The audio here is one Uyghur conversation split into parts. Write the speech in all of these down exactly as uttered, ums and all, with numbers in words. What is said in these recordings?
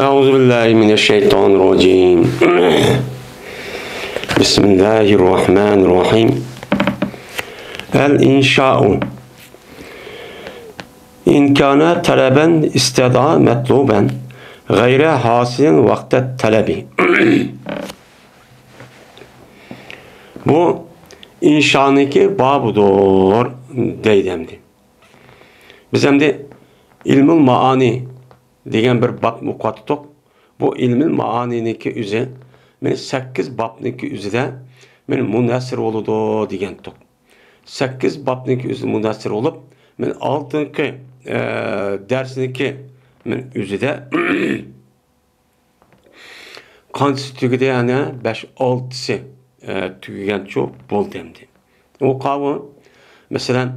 أعوذ بالله من الشيطان الرجيم. بسم الله الرحمن الرحيم. الإنشاء. إن كان طلبا استدعى مطلوبا غير حاصل وقت الطلب. بۇ ئىنشانىڭكى بابىدۇر دەيدۇ ئەمدى. بىز ئەمدى ئىلمۇل مائانى دېگەن بىر بابنى ئوقۇۋاتتۇق. بۇ ئىلمۇل مائانىنىڭكى ئۆزى، مانا سەككىز بابنىڭكى ئۆزىدە مانا مۇنھەسسىر بولىدۇ دېگەنتۇق. سەككىز بابنىڭكى ئۆزى مۇنھەسسىر بولۇپ، مانا ئالدىنقى، ئە، دەرسنىڭكى مانا ئۆزىدە قانچىسى تۈگىدى؟ يەنە بەش، ئالتىسى، ئە، تۈگىگەنچۇ بولدى ئەمدى. ئۇ قاۋۇ، مەسىلەن،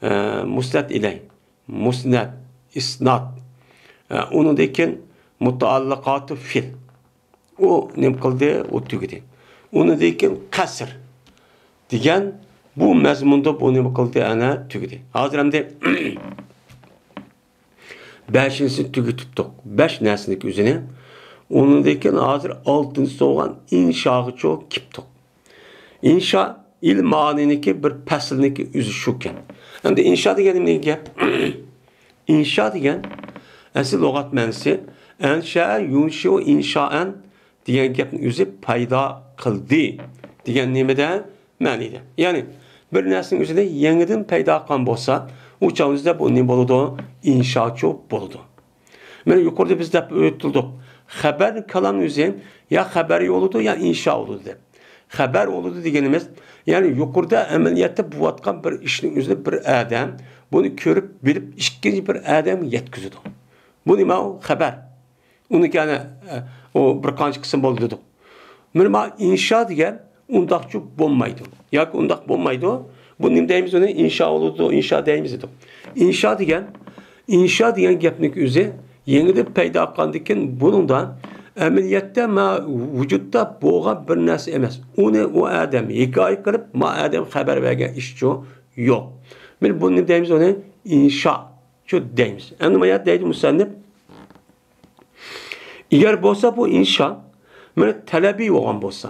ئە، مۇسنەد ئىلەي، مۇسنەد، ئىسناد، ئە، ئۇنىڭدىن كېيىن مۇتەئەللىقاتۇ فىل. ئۇ نېمە قىلدى؟ ئۇ تۈگىدى. ئۇنىڭدىن كېيىن قەسر دېگەن بۇ مەزمۇندا بۇ نېمە قىلدى؟ ئەنە تۈگىدى. ھازىر ئەمدى بەشىنچىسىنى تۈگىتىپتۇق. بەش نەرسىنىڭكى ئۆزىنى. ئۇنىڭدىن كېيىن ھازىر ئالتىنچىسى بولغان ئىنشاغىچۇ كېپتۇق. ئىنشا ئىلمۇل مائانىنىڭكى بىر پەسلىنىڭكى ئۆزى شۇكەن. ئەمدى ئىنشا دېگەن نېمە گەپ؟ ئىنشا دېگەن ئەسلى لۇغەت مەنىسى ئەنشەئە يۇنشىئۇ ئىنشائەن دېگەن گەپنىڭ ئۆزى پەيدا قىلدى دېگەن نېمىدە؟ مەنىدە. يەنى بىر نەرسىنىڭ ئۆزىنى يېڭىدىن پەيدا قىلغان بولسا، ئۇ چاغنىڭدا بۇ نېمە بولىدۇ؟ ئىنشاچۇ بولىدۇ. مانا يۇقىرىدا بىز دەپ ئۆتۈلدۇق. خەبەر كالامنىڭ ئۆزى يا خەبەر بولىدۇ، يا ئىنشا بولىدۇ دەپ. خەبەر بولىدۇ دېگىنىمىز، يەنى يۇقىرىدا ئەمەلىيەتتە بولۇۋاتقان بىر ئىشنىڭ ئۆزىنى بىر ئادەم بۇنى كۆرۈپ بىلىپ ئىككىنچى بىر ئادەمگە يەتكۈزىدۇ. بۇ نېمە ئۇ؟ خەبەر. ئۇنىڭكى ئەنە، ئە، ئۇ بىر قانچە قىسىم بولدى دېدۇق. مانا ئىنشا دېگەن ئۇنداقچۇ بولمايدۇ. ياكى ئۇنداق بولمايدۇ. بۇ نېمە دەيمىز ئۇنى؟ ئىنشا بولىدۇ، ئىنشا دەيمىز دېدۇق. ئىنشا دېگەن، ئىنشا دېگەن گەپنىڭ ئۆزى يېڭىدىن پەيدا قىلغاندىن كېيىن بۇنىڭدا ئەمەلىيەتتە ما ۋۇجۇدتا بولغان بىر نەرسە ئەمەس. ئۇنى ئۇ ئادەم ھېكايە قىلىپ، ما ئادەم خەبەر بەرگەن ئىشچۇ يوق. مانا بۇنى نېمە دەيمىز ئۇنى؟ ئىنشا. شۇ دەيمىز. ئەمدى ما يەردە دەيدۇ مۇسەننىپ، ئەگەر بولسا بۇ ئىنشا مانا تەلەبىي بولغان بولسا،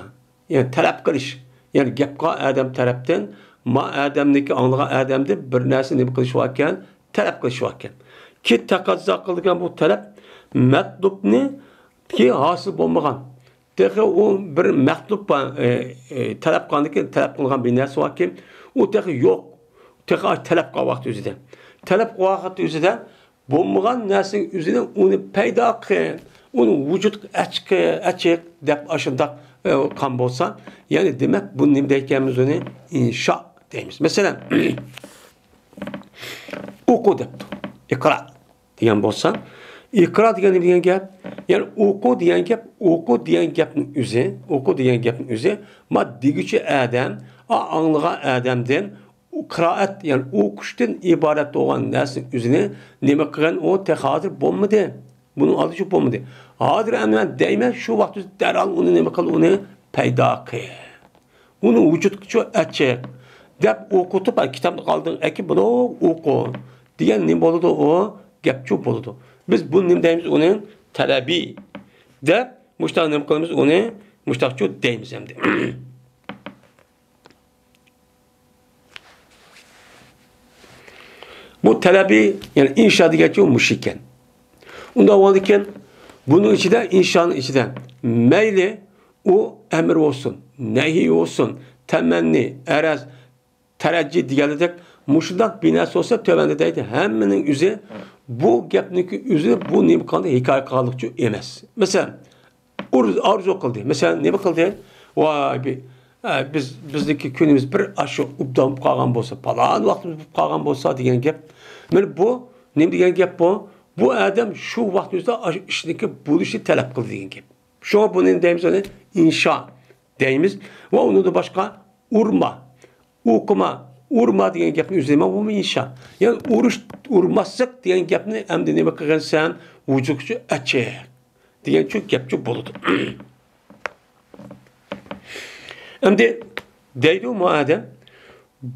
يەنى تەلەپ قىلىش، يەنى گەپ قىلغان ئادەم تەرەپتىن ما ئادەمنىڭكى ئاڭلىغان ئادەمدىن بىر نەرسە نېمە قىلىش باركەن؟ تەلەپ قىلىش باركەن. كى تەقەززا قىلىدىغان بۇ تەلەپ مەتلۇبنىكى ھاسىل بولمىغان. تېخى ئۇ بىر مەتلۇب بار، ئى، ئى، تەلەپ قىلغاندىكى، تەلەپ قىلغان بىر نەرسە باركى، ئۇ تېخى يوق. تېخى تەلەپ قىلغان ۋاقىت ئۆزىدە. تەلەپ قىلغان ۋاقىت ئۆزىدە بولمىغان نەرسىنىڭ ئۆزىنى ئۇنى پەيدا قىل، ئۇنى ۋۇجۇدقا ئەچىق، ئەچىق دەپ ئاشۇنداق، ئى، قىلغان بولسا، يەنى دېمەك، بۇ نېمە دەيدىكەنمىز ئۇنى؟ ئىنشا دەيمىز. مەسىلەن، ئوقۇ دەپتۇ. ئىقرا دېگەن بولسا، ئىقرا دېگەن نېمە دېگەن گەپ؟ يەنى ئوقۇ دېگەن گەپ، ئوقۇ دېگەن گەپنىڭ ئۆزى، ئوقۇ دېگەن گەپنىڭ ئۆزى، ما دېگۈچى ئادەم، ئا، ئاڭلىغان ئادەمدىن ئۇ قىرائەت، يەنى ئوقۇشتىن ئىبارەت بولغان نەرسىنىڭ ئۆزىنى نېمە قىلغان ئۇ تېخى ھازىر بولمىدى. بۇنىڭ ئالدىچۇ بولمىدى. ھازىر ئەمدى مەن دەيمەن، شۇ ۋاقىت دەرھال ئۇنى نېمە قىل، ئۇنى پەيدا قىل. ئۇنى ۋۇجۇدقىچۇ ئەچىق دەپ ئوقۇتۇپ، كىتابنى ئالدىڭ ئەكىپ، بۇنى ئوقۇ دېگەن نېمە بولىدۇ؟ ئۇ گەپچۇ بولىدۇ. بىز بۇنى نېمە دەيمىز؟ ئۇنى تەلەبىي دەپ مۇشتاق نېمە قىلىمىز؟ ئۇنى مۇشتاقچۇ دەيمىز ئەمدى. بۇ تەلەبىي، يەنى ئىنشا دېگەنچۇ مۇشۇ ئىكەن. ئۇنداق بولغاندىكىن، بۇنىڭ ئىچىدە، ئىنشانىڭ ئىچىدە مەيلى ئۇ ئەمر بولسۇن، نەھىي بولسۇن، تەمەننى، ئەرەز، تەرەججى دېگەنلىدەك مۇشۇنداق بىر نەرسە بولسا، تۆۋەندە دەيدۇ، ھەممىنىڭ ئۆزى بۇ گەپنىڭكى ئۆزى بۇ نېمە قىلغاندا ھېكايە قىلغانلىقچۇ ئەمەس. مەسىلەن، ئۇر-، ئارزۇ قىلدى. مەسىلەن، نېمە قىلدى؟ ۋاي، بى-، ئە، بىز، بىزنىڭكى كۈنىمىز بىر ئاشۇ ئوبدان بولۇپ قالغان بولسا، پالان ۋاقتىمىز بولۇپ قالغان بولسا دېگەن گەپ. مانا بۇ نېمە دېگەن گەپ بۇ؟ بۇ ئادەم شۇ ۋاقتىمىزدا ئاشۇ ئىشنىڭكى بولۇشىنى تەلەپ قىلدى دېگەن گەپ. شۇڭا بۇنى دەيمىز، ئۇنى ئىنشا دەيمىز. ۋە ئۇنىڭدىن باشقا ئۇرما، ئوقۇما، ئۇرما دېگەن گەپنى ئۆزى نېمە؟ بۇمۇ ئىنشا. يەنى ئۇرۇش، ئۇرماسلىق دېگەن گەپنى ئەمدى نېمە قىلغان سەن؟ ۋۇجۇدقىچۇ ئەچىق دېگەنچۇ گەپچۇ بولىدۇ. ئەمدى دەيدۇ مۇ ئادەم،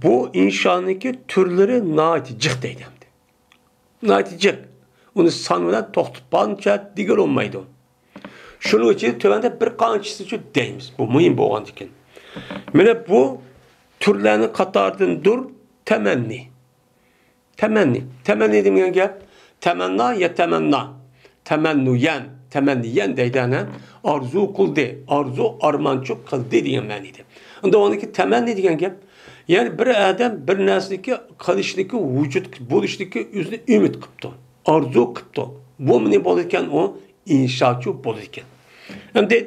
بۇ ئىنشانىڭكى تۈرلىرى ناھايىتى جىق دەيدۇ ئەمدى. ناھايىتى جىق. ئۇنى سان بىلەن توختىتىپ بارغانچە دېگىلى بولمايدۇ. شۇنىڭ ئۈچۈن تۆۋەندە بىر قانچىسىچۇ دەيمىز. بۇ مۇھىم بولغاندىكىن. مانا بۇ تۈرلەرنىڭ قاتارىدىندۇر تەمەننى. تەمەننى. تەمەننى دېگەن گەپ تەمەننا يا تەمەننا. تەمەننۇيەن، تەمەننىيەن دەيدۇ ئەنە. ئارزۇ قىلدى، ئارزۇ ئارمانچۇ قىلدى دېگەن مەنىدە. ئەمدى ئۇنىڭكى تەمەننى دېگەن گەپ، يەنى بىر ئادەم بىر نەرسىنىڭكى قىلىشلىكى، ۋۇجۇد بولۇشلىكى ئۆزىنى ئۈمىد قىپتۇ، ئارزۇ قىپتۇ. بۇ نېمە بولىدىكەن؟ ئۇ ئىنشاچۇ بولىدىكەن. ئەمدى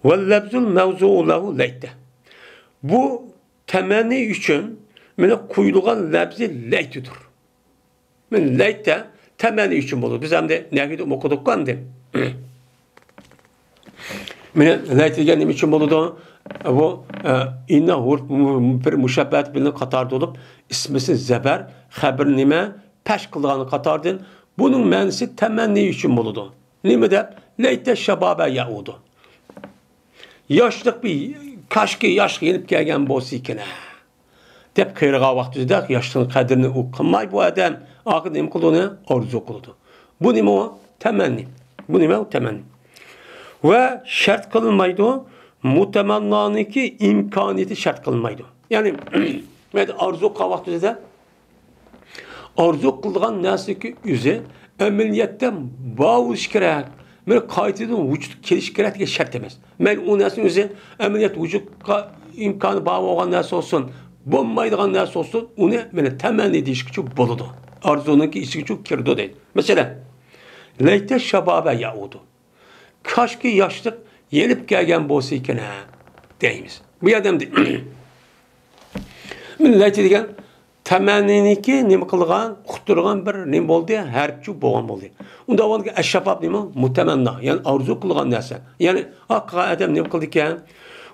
ۋەللەفزۇل مەۋزۇئۇ لەھۇ لەيتە. بۇ تەمەننى ئۈچۈن مانا قويۇلغان لەپزى لەيتىدۇر. مانا لەيتە تەمەننى ئۈچۈن بولىدۇ. بىز ئەمدى نەھۋىدە ئوقۇدۇققۇ ئەمدى. مانا لەيتە دېگەن نېمە ئۈچۈن بولىدۇ؟ بۇ، ئە، ئىننا ھۇرۇپ بىر مۇشەببەت بىلەن قاتاردا بولۇپ، ئىسمىسى زەبەر، خەبىرى نېمە؟ پەش قىلغان قاتاردىن. بۇنىڭ مەنىسى تەمەننى ئۈچۈن بولىدۇ. نېمە دەپ؟ لەيتە شەبابە يەئۇدۇ. ياشلىق بىر، كاشكى ياشلىق يېنىپ كەلگەن بولسا ئىكەن، ھە، دەپ قېرىغان ۋاقتىدا ياشلىقنىڭ قەدرىنى ئۇ قىلماي، بۇ ئادەم ئاخىرىدا نېمە قىلىدۇ؟ ئۇنى ئارزۇ قىلىدۇ. بۇ نېمە ئۇ؟ تەمەننى. بۇ نېمە ئۇ؟ تەمەننى. ۋە شەرت قىلىنمايدۇ. مۇتەمەننانىڭكى ئىمكانىيىتى شەرت قىلىنمايدۇ. يەنى، مەن ئارزۇ قىلغان ۋاقتىدا ئارزۇ قىلىدىغان نەرسىنىڭكى ئۆزى ئەمەلىيەتتە بار بولۇشى كېرەك، بىر قايتىدىن ۋۇجۇدقا كېلىشى كېرەك دېگەن شەرت ئەمەس. مەيلى ئۇ نەرسىنىڭ ئۆزى ئەمەلىيەتتە ۋۇجۇدقا ئىمكانى بار بولغان نەرسە بولسۇن، بولمايدىغان نەرسە بولسۇن، ئۇنى مانا تەمەننى دېيىشكىچۇ بولىدۇ. ئارزۇنىڭكى ئىچىگىچۇ كىرىدۇ دەيدۇ. مەسىلەن، لەيتە شەبابە يەئۇدۇ. كاشكى ياشلىق يېنىپ كەلگەن بولسا ئىكەن، ھە، دەيمىز. بۇ يەردە ئەمدى مىللەتچى دېگەن تەمەننىنىڭكى نېمە قىلغان، ئۇقتۇرغان بىر نېمە بولدى، ھەرپچۇ بولغان بولدى. ئۇنداق بولغاندىكىن ئەششەباب نېمە؟ مۇتەمەننا، يەنى ئارزۇ قىلغان نەرسە. يەنى ھەقىقەت ئادەم نېمە قىلىدىكەن؟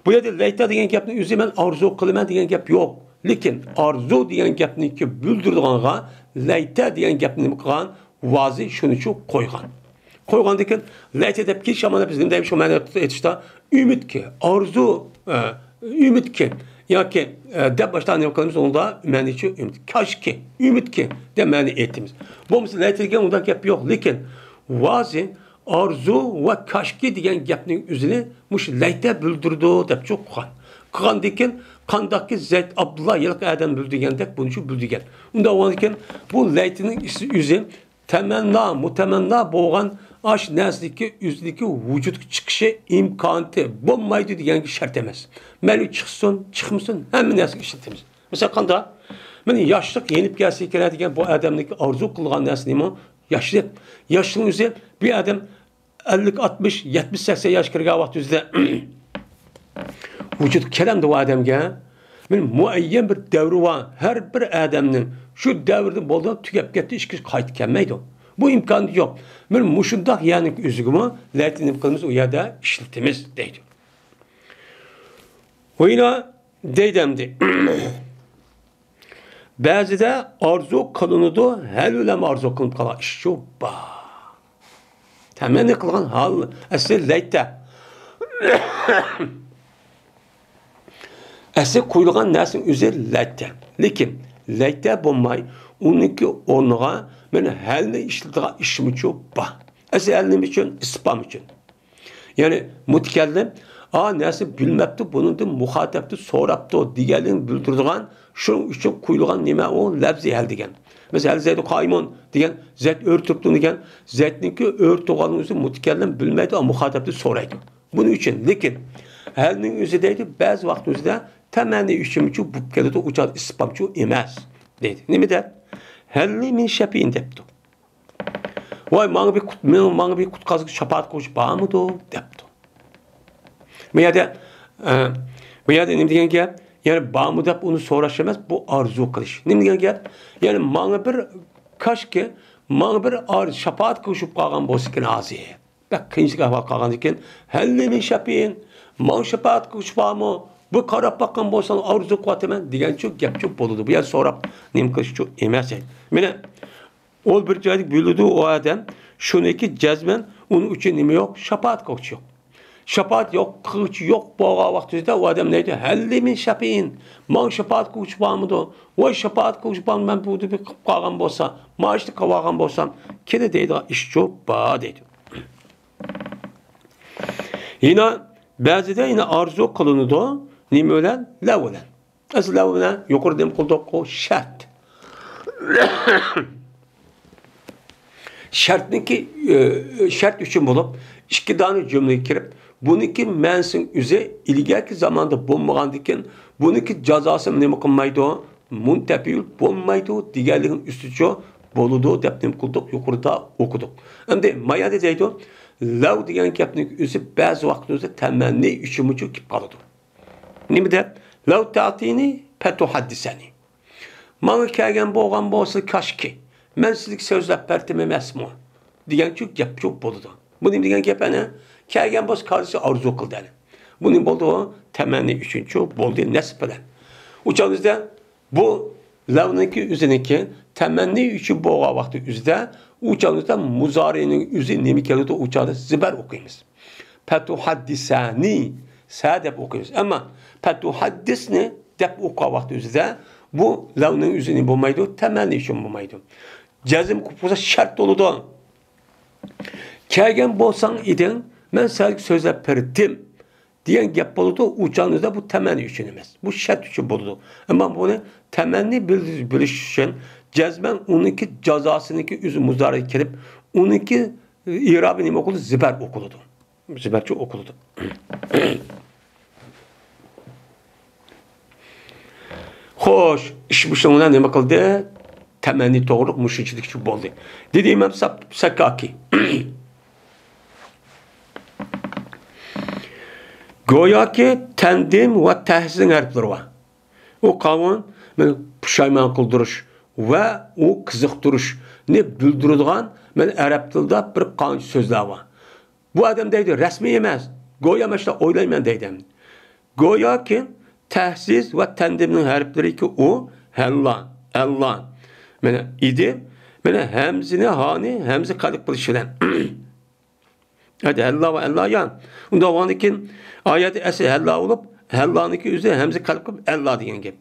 بۇ يەردە لەيتە دېگەن گەپنىڭ ئۆزى مەن ئارزۇ قىلىمەن دېگەن گەپ يوق. لېكىن ئارزۇ دېگەن گەپنىڭكى بىلدۈرىدىغانغا لەيتە دېگەن گەپنى نېمە قىلغان؟ ۋازى شۇنىچۇ قويغان. قويغاندىن كېيىن، لەيتە دەپ كېلىش ئامال بىز نېمە دەيمىز شۇ مەنىدە ئېيتىشتا؟ ئۈمىدكى، ئارزۇ، ئە، ئۈمىدكى ياكى، ئە، دەپ باشتا نېمە قىلىمىز؟ ئۇندا مەنىچۇ ئۈمىد. كاشكى، ئۈمىدكى دەپ مەنە ئېيتىمىز. بولمىسا لەيتە دېگەن ئۇنداق گەپ يوق. لېكىن ۋازى ئارزۇ ۋە كاشكى دېگەن گەپنىڭ ئۆزىنى مۇشۇ لەيتە بىلدۈرىدۇ دەپچۇ قىلغان. قىلغاندىن كېيىن قانداقكى زەيد ئابدۇللا ھېلىقى ئادەم بىلدۈرگەندەك بۇنىچۇ بىلدۈرگەن. ئۇنداق بولغاندىن كېيىن بۇ لەيتىنىڭ ئىسمى ئۆزى تەمەننا، مۇتەمەننا بولغان ئاش نەرسىدىكى ئۆزىدىكى ۋۇجۇدقا چىقىشى ئىمكانىيىتى بولمايدۇ دېگەنگە شەرت ئەمەس. مەيلى چىقسۇن، چىقمىسۇن، ھەممە نەرسىگە ئىشلىتىمىز. مىسال قانداق؟ مانا ياشلىق يېنىپ كەلسە كېرەك دېگەن بۇ ئادەمنىڭكى ئارزۇ قىلغان نەرسە نېمە؟ ياشلىق. ياشلىقنىڭ ئۆزى بىر ئادەم ئەللىك، ئاتمىش، يەتمىش، سەكسەن ياش كىرگەن ۋاقتى ئۆزىدە ۋۇجۇدقا كېلەمدۇ ئۇ ئادەمگە؟ مانا مۇئەييەن بىر دەۋرى بار. ھەر بىر ئادەمنىڭ شۇ دەۋردىن بولدى، تۈگەپ كەتتى، ئىشقىلىپ قايتىپ كەلمەيدۇ. بۇ ئىمكانىيىتى يوق. مانا مۇشۇنداق يەرنىڭ ئۆزىگىمۇ لەيتە نېمە قىلىمىز؟ ئۇ يەردە ئىشلىتىمىز دەيدۇ. ۋىنا دەيدۇ ئەمدى. بەزىدە ئارزۇ قىلىنىدۇ، ھەل بىلەن ئارزۇ قىلىنىپ قالغان ئىشچۇ بار. تەمەننى قىلغان ھال ئەسلى لەيتە. ئەسلى قويۇلغان نەرسىنىڭ ئۆزى لەيتە. لېكىن لەيتە بولماي، ئۇنىڭكى ئورنىغا مانا ھەلنى ئىشلىتىدىغان ئىشمىچۇ بار. ئەسلى ھەل نېمە ئۈچۈن؟ ئىستىپھام ئۈچۈن. يەنى مۇتەكەللىم، ئا، نەرسە بىلمەپتۇ، بۇنىڭدىن مۇخاتەپتە سوراپتۇ دېگەنلىكنى بىلدۈرىدىغان، شۇنىڭ ئۈچۈن قويۇلغان نېمە ئۇ؟ لەپزى ھەل دېگەن. مەسىلەن، ھەل زەيدۇ قائىمۇن دېگەن، زەيد ئۆرە تۇرۇپتۇ دېگەن، زەيدنىڭكى ئۆرە تۇرغانلىقىنى ئۆزى مۇتەكەللىم بىلمەيدۇ، ئا، مۇخاتەپتە سورايدۇ. بۇنىڭ ئۈچۈن، لېكىن ھەلنىڭ ئۆزى دەيدۇ، بەزى ۋاقىت ئۆزىدە تەمەننى ئۈچۈنمۇچۇ بولۇپ كېلىدۇ، ئۇ چاغدا ئىستىپھامچۇ ئەمەس دەيدۇ. نېمە دەپ؟ ھەللى مىن شەپىئىن دەپتۇ. ۋاي، ماڭا بىر قۇت-، مېنىڭ، ماڭا بىر قۇتقازغۇچى، شاپائەت قىلغۇچى بارمىدۇ؟ دەپتۇ. بۇ يەردە، ئە، بۇ يەردە نېمە دېگەن گەپ؟ يەنى بارمۇ دەپ ئۇنى سوراش ئەمەس، بۇ ئارزۇ قىلىش. نېمە دېگەن گەپ؟ يەنى ماڭا بىر، كاشكى، ماڭا بىر ئار-، شاپائەت قىلغۇچى بولۇپ قالغان بولسىكىن ھازىر. بەك قىيىنچىلىق ئەھۋال قالغاندىكىن، ھەللى مىن شەپىئىن، ماڭا شاپائەت قىلغۇچى بارمۇ؟ بۇ قاراپ باققان بولساڭ ئارزۇ قىلىۋاتىمەن دېگەنچۇ گەپچۇ بولىدۇ. بۇ يەردە سوراپ نېمە قىلىشچۇ ئەمەس. مانا، ئۇ بىر جايدا بىلىدۇ ئۇ ئادەم، شۇنىڭكى جەزمەن ئۇنىڭ ئۈچۈن نېمە يوق؟ شاپائەت قىلغۇچى يوق. شاپائەت يوق قىلغۇچى يوق بولغان ۋاقتىدا ئۇ ئادەم دەيدۇ، ھەللى مىن شەفىئىن، ماڭا شاپائەت قىلغۇچى بارمىدۇ؟ ۋاي، شاپائەت قىلغۇچى بار، مەن بۇ يەردە قىلىپ قالغان بولسام، مانا شۇنى قىلىۋالغان بولسام، كېلە دەيدىغان ئىشچۇ بار دەيدۇ. يەنە بەزىدە يەنە ئارزۇ قىلىنىدۇ. نېمە بىلەن؟ لەۋ بىلەن. ئەسلى لەۋ بىلەن يۇقىرىدا نېمە قىلدۇق؟ ئۇ شەرت. شەرتنىڭكى، ئى، شەرت ئۈچۈن بولۇپ، ئىككى دانە جۈملىگە كىرىپ، بۇنىڭكى مەنىسىنىڭ ئۆزى ئىلگەركى زاماندا بولمىغاندىكىن، بۇنىڭكى جازاسى نېمە قىلمايدۇ؟ مۇنتەپى بولمايدۇ دېگەنلىكنىڭ ئۈستىچۇ بولىدۇ دەپ نېمە قىلدۇق؟ يۇقىرىدا ئوقۇدۇق. ئەمدى ما يەردە دەيدۇ، لەۋ دېگەن گەپنىڭ ئۆزى بەزى ۋاقىتنىڭ ئۆزى تەمەننى ئۈچۈنمۇچۇ كېلىپ قالىدۇ. نېمە دەپ؟ لەۋ تەتىنى پەتۇھەددىسەنى. ماڭا كەلگەن بولغان بولسا كاشكى، مەن سىزگە سۆزلەپ بەردىم ئەمەسمۇ؟ دېگەنچۇ گەپچۇ بولىدۇ. بۇ نېمە دېگەن گەپ ئەنە؟ كەلگەن بولسا كالىسى ئارزۇ قىلدى ئەنە. بۇ نېمە بولدى ئۇ؟ تەمەننى ئۈچۈنچۇ بولدى نەسىب بىلەن. ئۇ چاغدا بىزدە بۇ لەۋنىڭكى ئۆزىنىڭكى تەمەننى ئۈچۈن بولغان ۋاقتى ئۆزىدە، ئۇ چاغدا مۇزارىنىڭ ئۆزى نېمە كېلىدۇ؟ ئۇ چاغدا زىبەر ئوقۇيمىز. پەتۇھەددىسەنى سە دەپ ئوقۇيمىز. ئەمما پەتۇھەددىسنى دەپ ئوقۇغان ۋاقتى ئۆزىدە بۇ لەۋنىڭ ئۆزى نېمە بولمايدۇ؟ تەمەننى ئۈچۈن بولمايدۇ. جەزم قىلىپ قويسا شەرت بولىدۇ. كەلگەن بولساڭ ئىدىڭ، مەن سەن سۆزلەپ بېرىتتىم دېگەن گەپ بولىدۇ. ئۇ چاغدا بۇ تەمەننى ئۈچۈن ئەمەس. بۇ شەرت ئۈچۈن بولىدۇ. ئەمما بۇنى تەمەننى بىل-، بىلىش ئۈچۈن جەزمەن ئۇنىڭكى جازاسىنىڭكى ئۆزى مۇزارىگە كىرىپ، ئۇنىڭكى ئىرابى نېمە ئوقۇلىدۇ؟ زىبەر ئوقۇلىدۇ. زىبەرچە ئوقۇلىدۇ. خوش، ئىش مۇشۇنىڭ بىلەن نېمە قىلدى؟ تەمەننى توغرۇلۇق مۇشۇنچىلىكچە بولدى. دېدى ئىمام ساپ-، ساكاكى. گوياكى تەندىم ۋە تەھزىن ھەرپلىرى بار. ئۇ قاۋۇن، مانا، پۇشايمان قىلدۇرۇش ۋە ئۇ قىزىقتۇرۇشنى بىلدۈرىدىغان، مانا، ئەرەب تىلىدا بىر قانچە سۆزلەر بار. بۇ ئادەم دەيدۇ، رەسمىي ئەمەس، گويا مەن شۇنداق ئويلايمەن دەيدۇ. گوياكى تەھزىز ۋە تەندىمنىڭ ھەرپلىرىكى ئۇ، ھەللا، ئەللا، مانا، ئىدى، مانا، ھەمزىنى، ھانى، ھەمزە قەلب قىلىش بىلەن. ھەدە ھەللا ۋە ئەللا يا. ئۇنداق بولغاندىن كېيىن ئايەتتە ئەسلى ھەللا بولۇپ، ھەللانىڭكى ئۆزى ھەمزە قەلب قىلىپ ئەللا دېگەن گەپ.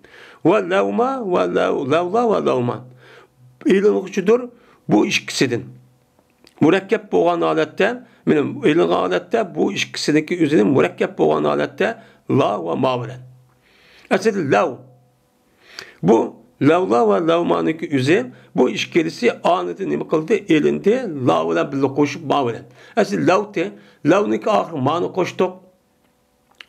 ۋە لەۋما ۋە لەۋ-، لەۋلا ۋە لەۋما. ئېلىنغۇچىدۇر بۇ ئىككىسىدىن. مۇرەككەپ بولغان ھالەتتە، مانا ئېلىنغان ھالەتتە بۇ ئىككىسىنىڭكى ئۆزىنى مۇرەككەپ بولغان ھالەتتە لا ۋە ما بىلەن. ئەسلىدە لەۋ. بۇ لەۋلا ۋە لەۋمانىڭكى ئۆزى، بۇ ئىككىلىسى ئانىدىن نېمە قىلدى؟ ئېلىندى، لا بىلەن بىللە قوشۇپ ما بىلەن. ئەسلى لەۋتى، لەۋنىڭكى ئاخىرى مانى قوشتۇق.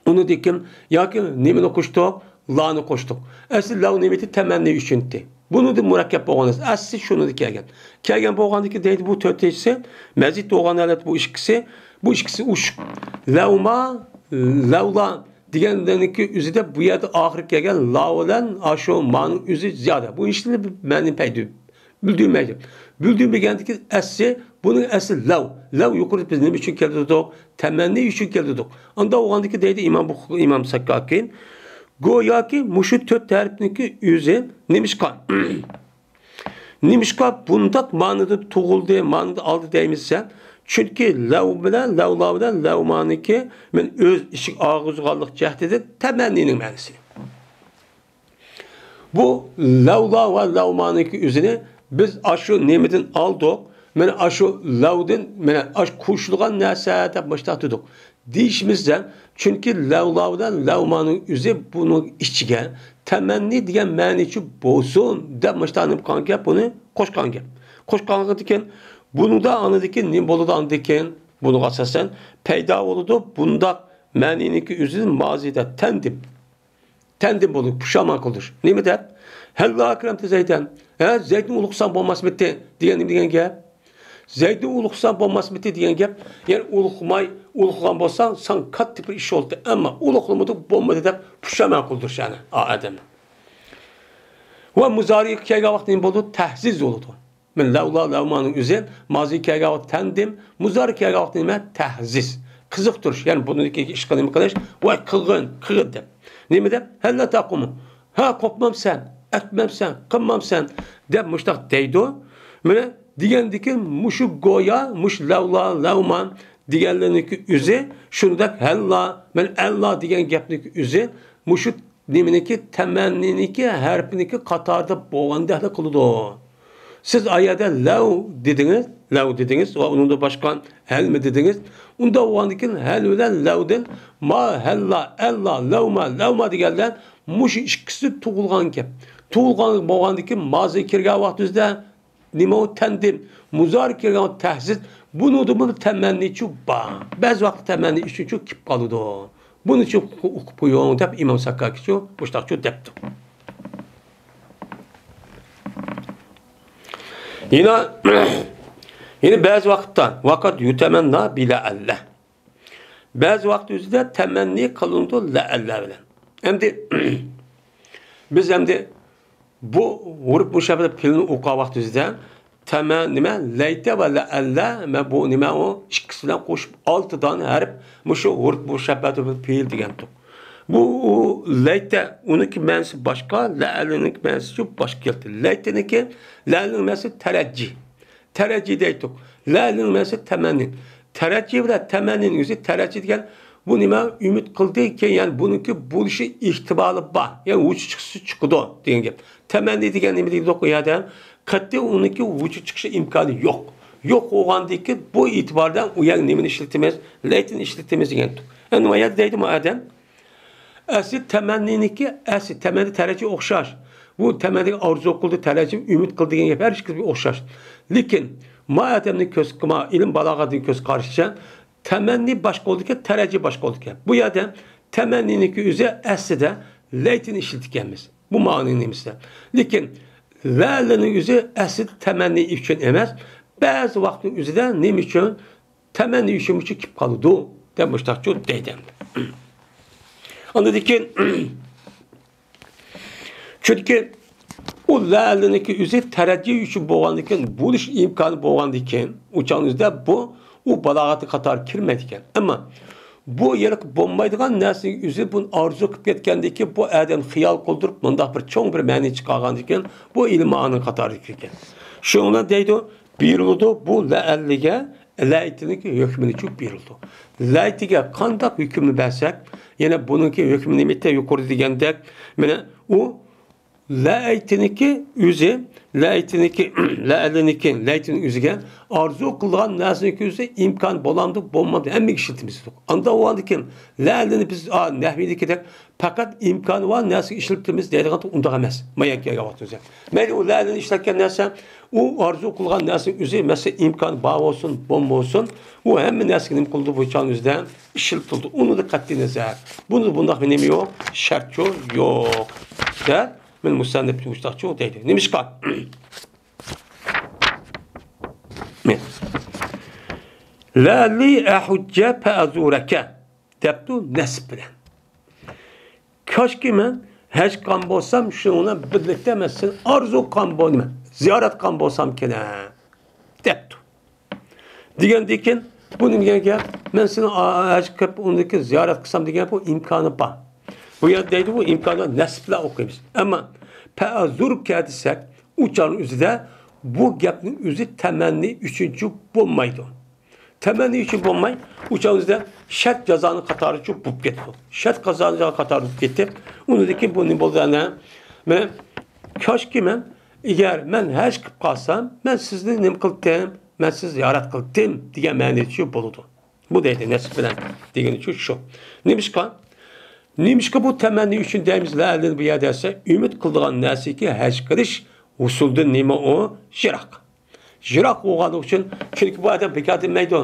ئۇنىڭدىن كېيىن ياكى نېمىنى قوشتۇق؟ لانى قوشتۇق. ئەسلى لەۋ نېمىتى؟ تەمەننى ئۈچۈنتى. بۇنىڭدىن مۇرەككەپ بولغان نەرسە ئەسلى شۇنىڭدىن كەلگەن. كەلگەن بولغاندىن كېيىن دەيدۇ، بۇ تۆتىنچىسى، مەزىد بولغان ھالەت بۇ ئىككىسى، بۇ ئىككىسى ئوشۇق. لەۋما، لەۋلا دېگەنلەرنىڭكى ئۆزىدە بۇ يەردە ئاخىرى كەلگەن لا بىلەن ئاشۇ مانىڭ ئۆزى زىيادە. بۇ ھېچنېمە مەنىنى پەيدە بىلدۈرمەيدۇ. بىلدۈرمىگەندىكىن ئەسلى، بۇنىڭ ئەسلى لەۋ. لەۋ يۇقىرىدا بىز نېمە ئۈچۈن كەلتۈردۇق؟ تەمەننى ئۈچۈن كەلتۈردۇق. ئاندا بولغاندىكى دەيدۇ ئىمام بۇخ-، ئىمام ساكاكى، گوياكى مۇشۇ تۆت ھەرپنىڭكى ئۆزى نېمىشقا؟ نېمىشقا بۇنداق مانىدا تۇغۇلدى، مانىدا ئالدى دەيمىز دېسە، چۈنكى لەۋ بىلەن، لەۋلا بىلەن لەۋمانىكى مەن ئۆز ئىچىگە ئالغۇزغانلىق جەھىتىدىن تەمەننىنىڭ مەنىسى. بۇ لەۋلا ۋە لەۋمانىكى ئۆزىنى بىز ئاشۇ نېمىدىن ئالدۇق، مانا ئاشۇ لەۋدىن، مانا ئاشۇ قوشۇلغان نەرسە دەپ مۇشۇنداق دېدۇق. دېيىشىمىزدە، چۈنكى لەۋلا بىلەن لەۋمانىڭ ئۆزى بۇنىڭ ئىچىگە تەمەننى دېگەن مەنىچە بولسۇن دەپ مۇشۇنداق نېمە قىلغان گەپ، بۇنى قوشقان گەپ. قوشقاندىن كېيىن بۇنىڭدا ئاندىن كېيىن نېمە بولىدۇ؟ ئاندىن كېيىن بۇنىڭغا ئاساسەن پەيدا بولىدۇ. بۇنداق مەنىنىڭكى ئۆزىدىن مازىدا تەندىم. تەندىن بولدى، پۇشايمان قىلدۇرۇش. نېمە دەپ؟ ھەللا ئەكرەمتە زەيدەن. ھە، زەيدنى ئۇلۇغلىساڭ بولماسمىتى؟ دېگەن نېمە دېگەن گەپ؟ زەيدنى ئۇلۇغلىساڭ بولماسمىتى دېگەن گەپ. يەنى ئۇلۇغلىماي، ئۇلۇغلىغان بولساڭ، ساڭا كاتتا بىر ئىش بولدى. ئەمما ئۇلۇغلىمىدىڭ، بولمىدى دەپ پۇشايمان قىلدۇرۇش يەنى ئا ئادەمنى. ۋە مۇزارىگە كەلگەن ۋاقىت نېمە بولىدۇ؟ تەھزىز بولىدۇ. مەن لەۋلا، لەۋمانىڭ ئۆزى، مازى كەلگەن ۋاقىت تەندىم، مۇزارى كەلگەن ۋاقىت نېمە؟ تەھزىز. قىزىقتۇرۇش. يەنى بۇنىڭدىكى ئىشقا نېمە قىلىش؟ ۋاي، قىلغىن، قىلغىن دەپ. نېمە دەپ؟ ھەللا تەقۇمۇ. ھە، قوپمامسەن، ئەتمەمسەن، قىلمامسەن دەپ مۇشتاق دەيدۇ. مانا دېگەندىكىن مۇشۇ گويا، مۇشۇ لەۋلا، لەۋمان دېگەنلىرىنىڭكى ئۆزى شۇنداق ھەللا، مەن ئەللا دېگەن گەپنىڭكى ئۆزى مۇشۇ نېمىنىڭكى، تەمەننىنىڭكى ھەرپىنىڭكى قاتارىدا بولغاندەكلا قىلىدۇ. سىز ئايەدە لەۋ دېدىڭىز، لەۋ دېدىڭىز ۋە ئۇنىڭدىن باشقا ھەلمۇ دېدىڭىز. ئۇنداق بولغاندىن كېيىن ھەل بىلەن لەۋدىن ما، ھەللا، ئەللا، لەۋما، لەۋما دېگەنلەر مۇشۇ ئىككىسى تۇغۇلغان گەپ. تۇغۇلغان بولغاندىن كېيىن مازى كىرگەن ۋاقتىمىزدا نېمە ئۇ تەندىم، مۇزارى كىرگەن تەھزىز، بۇنىڭدىمۇ تەمەننىچۇ بار. بەزى ۋاقىتتا تەمەننى ئۈچۈنچۇ كېلىپ قالىدۇ. بۇنىچۇ ئوقۇپ قويۇڭ دەپ ئىمام ساكاكىچۇ مۇشتاقچۇ دەپتۇ. يەنە، يەنە بەزى ۋاقىتتا ۋاقىت يۇتەمەننا بىلەئەللە. بەزى ۋاقىت ئۆزىدە تەمەننى قىلىنىدۇ لەئەللە بىلەن. ئەمدى بىز ئەمدى بۇ ھۇرۇپ مۇشەببەھ پېئىلنى ئوقۇغان ۋاقتىمىزدا تەمە نېمە؟ لەيتە ۋە لەئەللە، مەن بۇ نېمە ئۇ ئىككىسى بىلەن قوشۇپ ئالتە دانە ھەرپ مۇشۇ ھۇرۇپ مۇشەببەھ پېئىل دېگەنتۇق. بۇ، ئۇ، لەيتە، ئۇنىڭكى مەنىسى باشقا، لەئەللىنىڭكى مەنىسى باشقا كەلدى. لەيتىنىڭكى، لەئەللىنىڭ مەنىسى تەرەججى. تەرەججى دەيتتۇق. لەئەللىنىڭ مەنىسى تەمەننى. تەرەججى بىلەن تەمەننىنىڭ ئۆزى، تەرەججى دېگەن بۇ نېمە؟ ئۈمىد قىلدى، كېيىن يەنە بۇنىڭكى بولۇشى ئېھتىمالى بار. يەنى ۋۇجۇد چىقىشى چىقىدۇ دېگەن گەپ. تەمەننى دېگەن نېمە دېدۇق ئۇ يەردە؟ قەتئىي ئۇنىڭكى ۋۇجۇد چىقىشى ئىمكانى يوق. يوق بولغاندىن كېيىن بۇ ئېتىباردا ئۇ يەردە نېمىنى ئىشلىتىمىز؟ لەيتىنى ئىشلىتىمىز دېگەنتۇق. ئەمدى ما يەردە دەيدۇ ما ئادەم. ئەسلى تەمەننىنىڭكى، ئەسلى تەمەننى تەرەججى ئوخشاش. بۇ تەمەننى ئارزۇ قىلدى، تەرەججى ئۈمىد قىلدى دېگەن گەپ ھەر ئىككىسى ئوخشاش. لېكىن ما ئادەمنىڭ كۆز، ما ئىلىم بالاغەتنىڭ كۆز قارىشىچە، تەمەننى باشقا بولىدىكەن، تەرەججى باشقا بولىدىكەن. بۇ يەردە تەمەننىنىڭكى ئۆزى ئەسلىدە لەيتىنى ئىشلىتىدىكەنمىز. بۇ مائانىنىڭ نېمىسىدە. لېكىن لەلىنىڭ ئۆزى ئەسلىدە تەمەننى ئۈچۈن ئەمەس، بەزى ۋاقىتنىڭ ئۆزىدە نېمە ئۈچۈن؟ تەمەننى ئۈچۈن مۇشۇ كېلىپ قالىدۇ، دەپ مۇشتاقچۇ دەيدۇ ئەمدى. ئاندىن كېيىن، چۈنكى ئۇ لەلىنىڭكى ئۆزى تەرەججى ئۈچۈن بولغاندىكىن، بولۇش ئىمكانى بولغاندىكىن، ئۇ چاغنىڭ ئۆزىدە بۇ، ئۇ بالاغەتنىڭ قاتارىغا كىرمەيدىكەن. ئەمما بۇ ھېلىقى بولمايدىغان نەرسىنىڭ ئۆزى بۇنى ئارزۇ قىلىپ كەتكەندىكىن، بۇ ئادەم خىيال قىلدۇرۇپ، مۇنداق بىر چوڭ بىر مەنە چىقارغاندىكىن، بۇ ئىلمى ئانىڭ قاتارىغا كىرگەن. شۇنىڭ بىلەن دەيدۇ، بۇيرۇلىدۇ، بۇ لەئەللىگە لەيتىنىڭكى ھۆكمىنىچۇ بېرىلىدۇ. لەيتىگە قانداق ھۆكۈمنى بەرسەك، يەنە بۇنىڭكى ھۆكمى نېمىتە يۇقىرىدا دېگەندەك، مانا ئۇ لەيتىنىڭكى ئۆزى، لەيتىنىڭكى، لەئەللىنىڭكى، لەيتىنىڭ ئۆزىگە ئارزۇ قىلىدىغان نەرسىنىڭكى ئۆزى ئىمكان بولامدۇ، بولمامدۇ، ھەممىگە ئىشلىتىمىز. ئانداق بولغاندىكىن لەئەللىنى بىز، ئا، نەھۋىدىكىدەك پەقەت ئىمكانى بار نەرسىگە ئىشلىتىمىز دەيدىغان ئۇنداق ئەمەس. مايان كەلگەن ۋاقتىمىزدا. مەيلى ئۇ لەلىنى ئىشلەتكەن نەرسە، ئۇ ئارزۇ قىلغان نەرسە ئۆزى، مەسىلەن، ئىمكانى بار بولسۇن، بولمىسۇن، ئۇ ھەممە نەرسىگە نېمە قىلىدۇ، بۇ چاغنىڭ ئۆزىدە ئىشلىتىلىدۇ. ئۇنىڭدا قەتئىي نەزەر. بۇنىڭدا بۇنداق بىر نېمە يوق، شەرتچۇ يوق. دە، مەن مۇسەننىپ مۇشتاقچۇ دەيدۇ. نېمىشقا؟ لەلى ئەھۇججە پەئەزۇرەكە. دەپتۇ نەسب بىلەن. كاشكى مەن ھەج قىلغان بولسام، شۇنىڭ بىلەن بىرلىكتە مەن سېنى ئارزۇ قىلغان بولدىم، زىيارەت قىلغان بولسامكىنە، دەپتۇ. دېگەندىن كېيىن، بۇ نېمە دېگەن گەپ؟ مەن سېنى ھەج قىلىپ، ئۇندىن كېيىن زىيارەت قىلسام دېگەن گەپ، بۇ ئىمكانى بار. بۇ يەردە دەيدۇ، بۇ ئىمكانى نەسب بىلەن ئوقۇيمىز. ئەمما پەئەزۇركە دېسەك، ئۇ چاغنىڭ ئۆزىدە بۇ گەپنىڭ ئۆزى تەمەننى ئۈچۈنچۇ بولمايدۇ. تەمەننى ئۈچۈن بولماي، ئۇ چاغنىڭ ئۆزىدە شەرت جازانىڭ قاتارىچۇ بولۇپ كېتىدۇ. شەرت جازانىڭ قاتارى بولۇپ كېتىپ، ئۇنىڭدىن كېيىن بۇ نېمە بولدى ئەنە؟ مەن، كاشكى مەن، ئەگەر مەن ھەج قىلىپ قالسام، مەن سىزنى نېمە قىلتىم؟ مەن سىزنى زىيارەت قىلتىم دېگەن مەنىچۇ بولىدۇ. بۇ دەيدۇ، نەسب بىلەن دېگىنىچۇ شۇ. نېمىشقا؟ نېمىشقا بۇ تەمەننى ئۈچۈن دەيمىز، لەلىنى بۇ يەردە دېسە، ئۈمىد قىلىدىغان نەرسىكى ھەج قىلىش ھوسۇلدىن نېمە ئۇ؟ يىراق. يىراق بولغانلىقى ئۈچۈن، چۈنكى بۇ ئادەم بىكار دېمەيدۇ.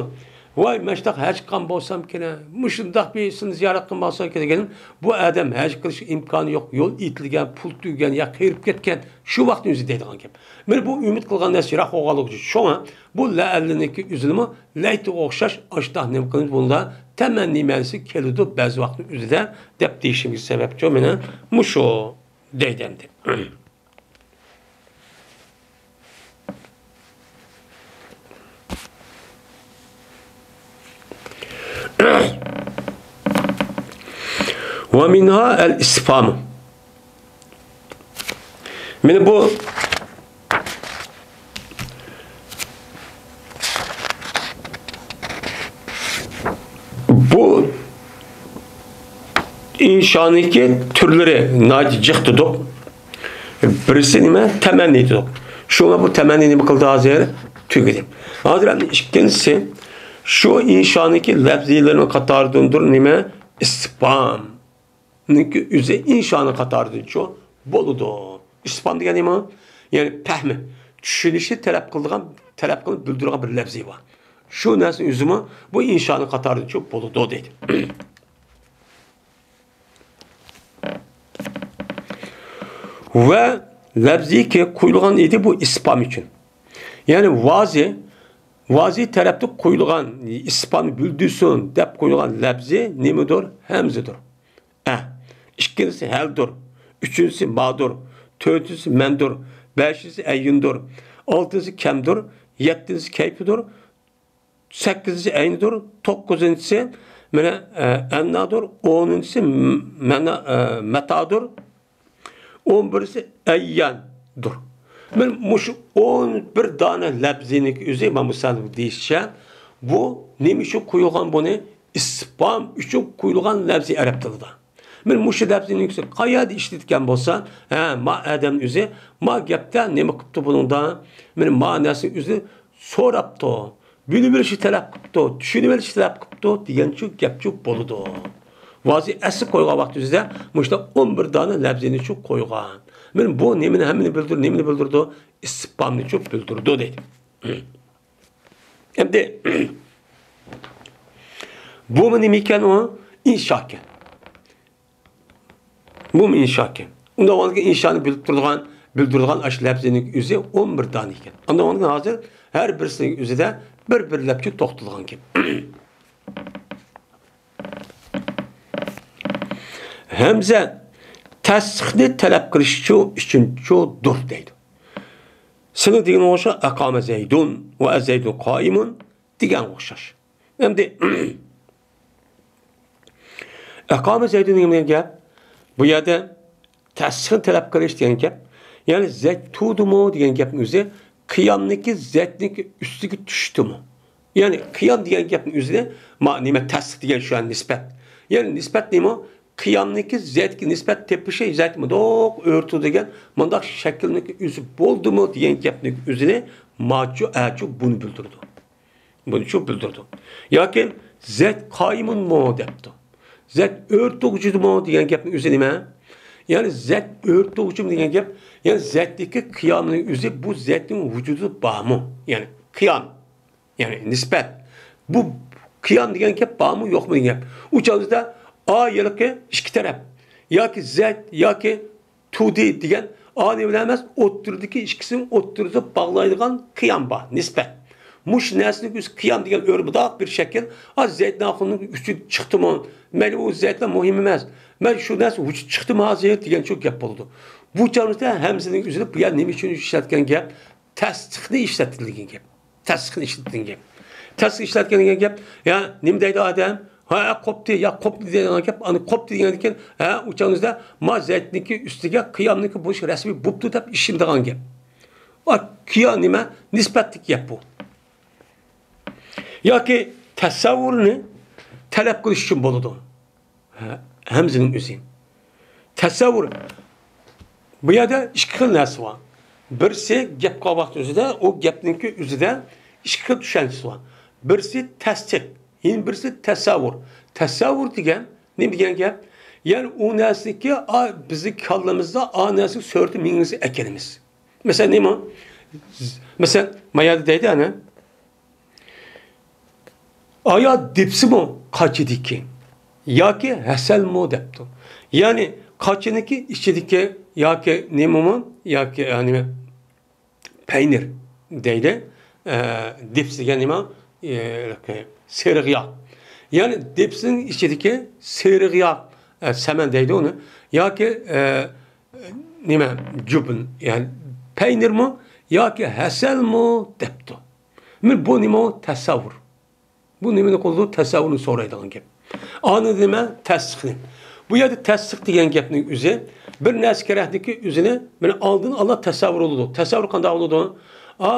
ۋاي، مەن شۇنداق ھەج قىلغان بولسامكىنە، مۇشۇنداق بىرسىنى زىيارەت قىلماسامكىنە دېگەن، بۇ ئادەم ھەج قىلىش ئىمكانى يوق، يول ئېتىلگەن، پۇل تۈگىگەن ياكى قېرىپ كەتكەن، شۇ ۋاقىتنى ئۆزى دەيدىغان گەپ. مانا بۇ ئۈمىد قىلغان نەرسە يىراق بولغانلىقى ئۈچۈن. شۇڭا بۇ لەئەللىنىڭكى ئۆزىنىمۇ لەيتىگە ئوخشاش ئاشۇنداق نېمە قىلىمىز، بۇندا تەمەننى مەنىسى كېلىدۇ بەزى ۋاقىتنىڭ ئۆزىدە، دەپ دېيىشىمگە سەۋەبچۇ مانا مۇشۇ دەيدۇ ئەمدى. ۋە مىنھا ئەل ئىستىفھام. مانا بۇ بۇ ئىنشانىڭكى تۈرلىرى ناھايىتى جىق دېدۇق. بىرسى نېمە؟ تەمەننى دېدۇق. شۇڭا بۇ تەمەننى نېمە قىلدى ھازىر؟ تۈگىدى. ھازىر ئەمدى ئىككىنچىسى، شۇ ئىنشانىڭكى لەپزىيلىرىنىڭ قاتارىدىندۇر نېمە؟ ئىستىفھامنىڭكى ئۆزى ئىنشانىڭ قاتارىدىنچۇ بولىدۇ. ئىستىفھام دېگەن نېمە؟ يەنى پەھمى، چۈشىنىشنى تەلەپ قىلىدىغان، تەلەپ قىلىپ بىلدۈرىدىغان بىر لەپزى بار. شۇ نەرسىنىڭ ئۆزىمۇ بۇ ئىنشانىڭ قاتارىدىنچۇ بولىدۇ دەيدۇ. ۋە لەپزىيكى قويۇلغان ئىدى بۇ ئىستىفھام ئۈچۈن. يەنى ۋازى، ۋازى تەرەپتە قويۇلغان ئىستىفھامنى بىلدۈرسۇن دەپ قويۇلغان لەپزى نېمىدۇر؟ ھەمزىدۇر. ئە. ئىككىنچىسى ھەلدۇر. ئۈچىنچىسى مادۇر. تۆتىنچىسى مەندۇر. بەشىنچىسى ئەييۇندۇر. ئالتىنچىسى كەمدۇر. يەتتىنچىسى كەيپىدۇر. سەككىزىنچىسى ئەينىدۇر، توققۇزىنچىسى مانا، ئە، ئەننادۇر، ئونىنچىسى مەنا، ئە، مەتادۇر، ئون بىرىنچىسى ئەيياندۇر. مانا مۇشۇ ئون بىر دانە لەپزىنىڭ ئۆزى، مانا مۇسەننىپ دېيىشىچە، بۇ نېمە ئۈچۈن قويۇلغان بۇنى؟ ئىستىفھام ئۈچۈن قويۇلغان لەپزى ئەرەب تىلىدا. مانا مۇشۇ لەپزىنىڭ ئۆزى قەيەردە ئىشلىتىلگەن بولسا، ھە، ما ئادەمنىڭ ئۆزى ما گەپتە نېمە قىپتۇ بۇنىڭدا؟ مانا ما نەرسىنىڭ ئۆزى سوراپتۇ، بىلىۋېلىشنى تەلەپ قىپتۇ، چۈشىنىۋېلىشنى تەلەپ قىپتۇ دېگەنچۇ گەپچۇ بولىدۇ. ۋازى ئەسلى قويغان ۋاقتىمىزدا مۇشۇنداق ئون بىر دانە لەپزىنىچۇ قويغان. مانا بۇ نېمىنى، ھەممىنى بىلدۈر-، نېمىنى بىلدۈرىدۇ؟ ئىستىفھامنىچۇ بىلدۈرىدۇ دەيدۇ. ئەمدى بۇمۇ نېمە ئىكەن ئۇ؟ ئىنشا ئىكەن. بۇمۇ ئىنشا ئىكەن. ئۇنداق بولغاندىكىن ئىنشانى بىلىپ تۇرىدىغان، بىلدۈرىدىغان ئاشۇ لەپزىنىڭ ئۆزى ئون بىر دانە ئىكەن. ئۇنداق بولغاندىكىن ھازىر ھەر بىرسىنىڭ ئۆزىدە بىر-بىر لەپچە توختىلىدىغان گەپ. ھەمزە تەستىقنى تەلەپ قىلىشچۇ ئۈچۈنچۇدۇر دەيدۇ. سېنىڭ دېگىنىڭ ئوخشاش، ئەقامە زەيدۇن ۋە ئەززەيدۇن قائىمۇن دېگەنگە ئوخشاش. ئەمدى ئەقامە زەيدۇن دېگەن گەپ، بۇ يەردە تەستىقنى تەلەپ قىلىش دېگەن گەپ. يەنى زەيد تۇردىمۇ دېگەن گەپنىڭ ئۆزى قىيامنىڭكى زەيدنىڭكى ئۈستىگە چۈشتىمۇ؟ يەنى قىيام دېگەن گەپنىڭ ئۆزىنى، ما، نېمە، تەستىق دېگەن شۇ نىسبەت. يەنى نىسبەت نېمە؟ قىيامنىڭكى زەيدكە نىسبەت تېپىشى، زەيد مۇنداق ئۆرتۇ دېگەن مۇنداق شەكىلنىڭكى ئۆزى بولدىمۇ دېگەن گەپنىڭ ئۆزىنى ماچۇ، ئەچۇ بۇنى بىلدۈرىدۇ. بۇنىچۇ بىلدۈرىدۇ. ياكى زەيد قائىمۇنمۇ دەپتۇ. زەيد ئۆرتۇغۇچىدىمۇ دېگەن گەپنىڭ ئۆزى نېمە؟ يەنى زەيد ئۆرتۇغۇچىمۇ دېگەن گەپ، يەنى زەيدتىكى قىيامنىڭ ئۆزى بۇ زەيدنىڭ ۋۇجۇدىدا بارمۇ؟ يەنى قىيام، يەنى نىسبەت. بۇ قىيام دېگەن گەپ بارمۇ، يوقمۇ دېگەن گەپ. ئۇ چاغدا ئا ھېلىقى ئىككى تەرەپ، ياكى زەيد، ياكى تۇردى دېگەن ئانى بىلەن ئەمەس، ئوتتۇرىدىكى ئىككىسىنىڭ ئوتتۇرىسىدا باغلايدىغان قىيام بار، نىسبەت. مۇشۇ نەرسىنىڭ ئۆزى قىيام دېگەن ئۆرە مۇنداق بىر شەكىل. ئا، زەيدنىڭ ئاخۇنىڭ ئۈچى چىقتىمۇ؟ مەيلى، ئۇ زەيدلەر مۇھىم ئەمەس. مەن شۇ نەرسە ۋۇجۇد چىقتىمۇ ھازىر دېگەن شۇ گەپ بولىدۇ. بۇ چاغدا ھەمزىنىڭ ئۆزىدە بۇ يەر نېمە ئۈچۈن ئىشلەتكەن گەپ؟ تەستىقنى ئىشلەتتى دېگەن گەپ. تەستىقنى ئىشلەتتى دېگەن گەپ. تەستىق ئىشلەتكەن دېگەن گەپ. يا، نېمە دەيدۇ ئادەم؟ ھە، قوپتى، يا قوپتى دېگەن گەپ. ئانا قوپتى دېگەندىن كېيىن، ھە، ئۇ چاغدا ما زەيدنىڭكى ئۈستىگە قىيامنىڭكى بولۇش رەسمىي بوپتۇ دەپ ئىشىنىدىغان گەپ. ئا، قىيام نېمە؟ نىسبەتلىك گەپ بۇ. ياكى تەسەۋۋۇرنى تەلەپ قىلىش ئۈچۈن بولىدۇ. ھە، ھەمزىنىڭ ئۆزى. تەسەۋۋۇر. بۇ يەردە ئىككى خىل نەرسە بار. بىرسى گەپ قىلغان ۋاقتى ئۆزىدە، ئۇ گەپنىڭكى ئۆزىدە ئىككى خىل چۈشەنچىسى بار. بىرسى تەستىق، يەنە بىرسى تەسەۋۋۇر. تەسەۋۋۇر دېگەن نېمە دېگەن گەپ؟ يەنى ئۇ نەرسىنىڭكى، ئا، بىزنىڭ كاللىمىزدا ئا نەرسىنىڭ سۈرىتى مېڭىسى ئەكەلمىز. مەسىلەن، نېمە؟ مەسىلەن، ما يەردە دەيدۇ، ئەنە. ئايا دېپسىمۇ قاچىدىكى ياكى ھەسەلمۇ دەپتۇ. يەنى قاچىنىڭكى ئىچىدىكى ياكى نېمىمۇ ياكى، ئە، نېمە، پەينىر دەيدۇ. ئە، دېپس دېگەن نېمە؟ ئە، سېرىق ياغ. يەنى دېپسنىڭ ئىچىدىكى سېرىق ياغ، ئە، سەمەن دەيدۇ ئۇنى. ياكى، ئە، نېمە، جۇبن، يەنى پەينىرمۇ ياكى ھەسەلمۇ دەپتۇ. مانا بۇ نېمە ئۇ؟ تەسەۋۋۇر. بۇ نېمىنى قىلىدۇ؟ تەسەۋۋۇرنى سورايدىغان گەپ. ئاندىن نېمە؟ تەستىقنى. بۇ يەردە تەستىق دېگەن گەپنىڭ ئۆزى بىر نەرسە كېرەكلىكى ئۆزىنى مانا ئالدىن ئالا تەسەۋۋۇر بولىدۇ. تەسەۋۋۇر قانداق بولىدۇ؟ ئا،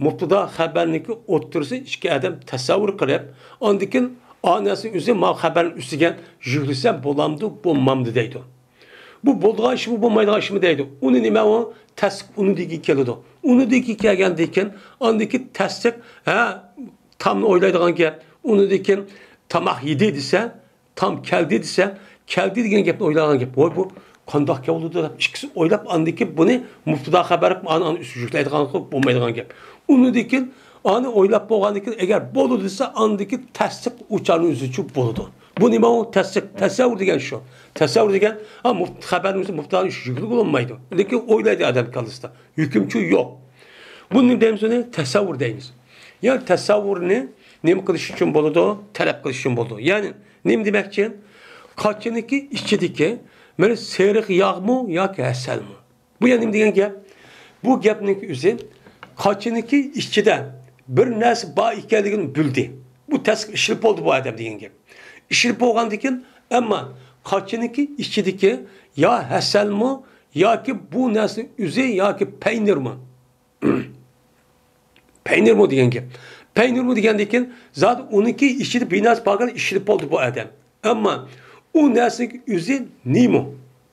مۇبتىدا خەبەرنىڭكى ئوتتۇرىسى ئىككى ئادەم تەسەۋۋۇر قىلىپ، ئاندىن كېيىن ئا نەرسىنىڭ ئۆزى ما خەۋەرنىڭ ئۈستىگە يۈكلىسەم بولامدۇ، بولمامدۇ دەيدۇ. بۇ بولىدىغان ئىشمۇ، بولمايدىغان ئىشمۇ دەيدۇ. ئۇنى نېمە ئۇ؟ تەستىق ئۇنىڭدىكى كېلىدۇ. ئۇنىڭدىكى كەلگەندىن كېيىن، ئاندىكى تەستىق، ھە، تامنى ئويلايدىغان گەپ. ئۇنىڭدىن كېيىن تاماق يېدى دېسە، تام كەلدى دېسە، كەلدى دېگەن گەپنى ئويلايدىغان گەپ. ۋاي، بۇ قانداق گەپ بولىدۇ دەپ ئىككىسى ئويلاپ، ئاندىكى بۇنى مۇبتىدا خەۋەر قىلىپ، ئانى، ئانى ئۈستىگە يۈكلەيدىغان قىلىپ بولمايدىغان گەپ. ئۇنىڭدىن كېيىن، ئانى ئويلاپ بولغاندىن كېيىن، ئەگەر بولىدۇ دېسە، ئاندىكى تەستىق ئۇچارنىڭ ئۆزىچۇ بولىدۇ. بۇ نېمە ئۇ؟ تەستىق، تەسەۋۋۇر دېگەن شۇ. تەسەۋۋۇر دېگەن، ھا، مۇبت-، خەۋەرنىڭ ئۆزى مۇبتىدانىڭ ئۈستىگە يۈكلىگىلى بولمايدۇ. لېكىن ئويلايدۇ ئادەم كاللىسىدا. ھۆكۈمچۇ يوق. بۇنى نېمە دەيمىز ئۇنى؟ تەسەۋۋۇر دەيمىز. يەنى تەسەۋۋۇرنى نېمە قىلىش ئۈچۈن بولىدۇ؟ تەلەپ قىلىش ئۈچۈن بولىدۇ. يەنى نېمە دېمەكچى؟ قاچىنىڭكى ئىچىدىكى، مانا، سېرىق ياغمۇ ياكى ھەسەلمۇ؟ بۇ يەنە نېمە دېگەن گەپ؟ بۇ گەپنىڭكى ئۆزى قاچىنىڭكى ئىچىدە بىر نەرسە بار ئىكەنلىكىنى بىلدى. بۇ تەستىق ئىشلىتىپ بولدى بۇ ئادەم دېگەن گەپ. ئىشلىتىپ بولغاندىن كېيىن، ئەمما قاچىنىڭكى ئىچىدىكى يا ھەسەلمۇ ياكى بۇ نەرسىنىڭ ئۆزى ياكى پەينىرمۇ؟ پەينىرمۇ دېگەن گەپ. پەينىرمۇ دېگەندىن كېيىن، زادى ئۇنىڭكى ئىچىدە بىر نەرسە باركەن ئىشلىتىپ بولدى بۇ ئادەم. ئەمما ئۇ نەرسىنىڭ ئۆزى نېمە؟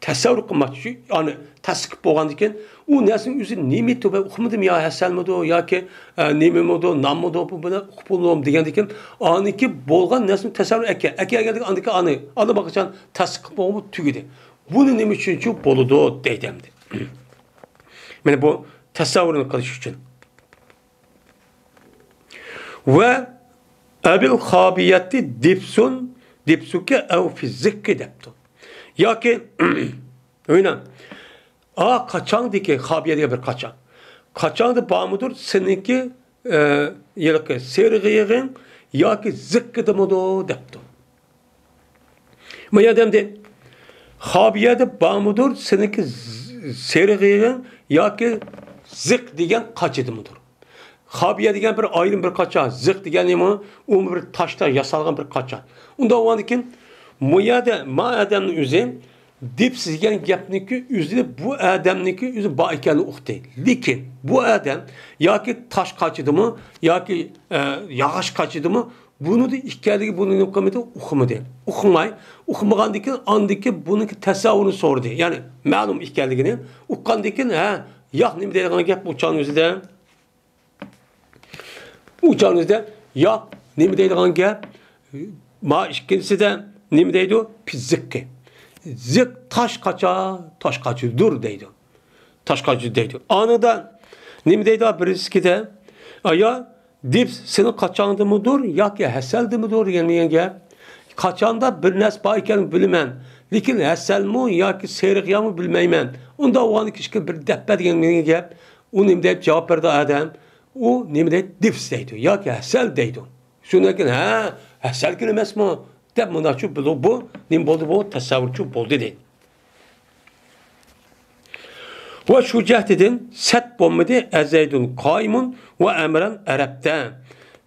تەسەۋۋۇر قىلماقچى. شۇ، يەنى تەستىق قىلىپ بولغاندىن كېيىن، ئۇ نەرسىنىڭ ئۆزى نېمە؟ تۆۋەن ئۇقمىدىم يا، ھەسەلمىدۇ ياكى، ئە، نېمىمىدۇ، نانمىدۇ، بۇ بىلەن ئۇقۇپ بولدۇم دېگەندىن كېيىن، ئانىكى بولغان نەرسىنى تەسەۋۋۇر ئەكە-، ئەكەلگەندىن كېيىن ئاندىكى ئانى، ئانا باققىچان تەستىق قىلىپ بولغان بۇ تۈگىدى. بۇنى نېمە ئۈچۈنچۇ بولىدۇ دەيدۇ ئەمدى. مانا بۇ تەسەۋۋۇرنى قىلىش ئۈچۈن. ۋە ئەۋىل خابىيەتى دىپسۇن، دىپسۇكى ئەۋ فىززىككى دەپتۇ. ياكى، ئۆينە، ئا، قاچاڭدىكى، خابىيە دېگەن بىر قاچاڭ. قاچاڭدا بارمىدۇر سېنىڭكى، ئە، ھېلىقى سېرىق يېغىڭ ياكى زىققىدىمىدۇ دەپتۇ. ما يەردە ئەمدى خابىيەدە بارمىدۇر سېنىڭكى ز-، سېرىق يېغىڭ ياكى زىق دېگەن قاچىدىمىدۇر؟ خابىيە دېگەن بىر ئايرىم بىر قاچا، زىق دېگەن نېمە؟ ئۇمۇ بىر تاشتا ياسالغان بىر قاچا. ئۇنداق بولغاندىكىن، ما يەردە، ما ئادەمنىڭ ئۆزى دىپس دېگەن گەپنىكى ئۆزىنى بۇ ئادەمنىكى ئۆزى بار ئىكەنلىكىنى ئۇقتى. لېكىن بۇ ئادەم ياكى تاش قاچىدىمۇ، ياكى، ئە، ياغاچ قاچىدىمۇ، بۇنىڭدا ئىكەنلىكى بۇنى نېمە قىلمىدى؟ ئۇقمىدى. ئۇقماي، ئۇقمىغاندىكىن ئاندىكى بۇنىڭكى تەسەۋۋۇرىنى سورىدى. يەنى مەلۇم ئىكەنلىكىنى ئۇققاندىكىن، ھە، ياق، نېمە دەيدىغان گەپ ئۇ چاغنىڭ ئۆزىدە؟ ئۇ چاغنىڭ ئۆزىدە ياق، نېمە دەيدىغان گەپ؟ ما ئىككىنچىسىدە نېمە دەيدۇ؟ پىززىققى. زىق تاش قاچا، تاش قاچىدۇر دەيدۇ. تاش قاچىدۇر دەيدۇ. ئانىدا نېمە دەيدۇ بىرسىكىدە؟ ئايا، دىپس سېنىڭ قاچاڭدىمىدۇر ياكى ھەسەلدىمىدۇر دېگەن، دېگەن گەپ. قاچاڭدا بىر نەرسە بار ئىكەنلىكىنى بىلىمەن، لېكىن ھەسەلمۇ ياكى سېرىق ياغمۇ بىلمەيمەن. ئۇنداق بولغاندىكىن ئىككى بىر دەپپە دېگەن، دېگەن گەپ. ئۇ نېمە دەپ جاۋاب بەردى ئادەم؟ ئۇ نېمە دەيدۇ؟ دىپس دەيدۇ ياكى ھەسەل دەيدۇ. شۇندىن كېيىن، ھە، ھەسەلكىن ئەمەسمۇ؟ دەپ مۇنداقچۇ بۇ، بۇ نېمە بولدى؟ بۇ تەسەۋۋۇرچۇ بولدى دەيدۇ. ۋە شۇ جەھەتتىن سەت بولمىدى، ئەزەيدۇن قائىمۇن ۋە ئەمرەن ئەرەبتە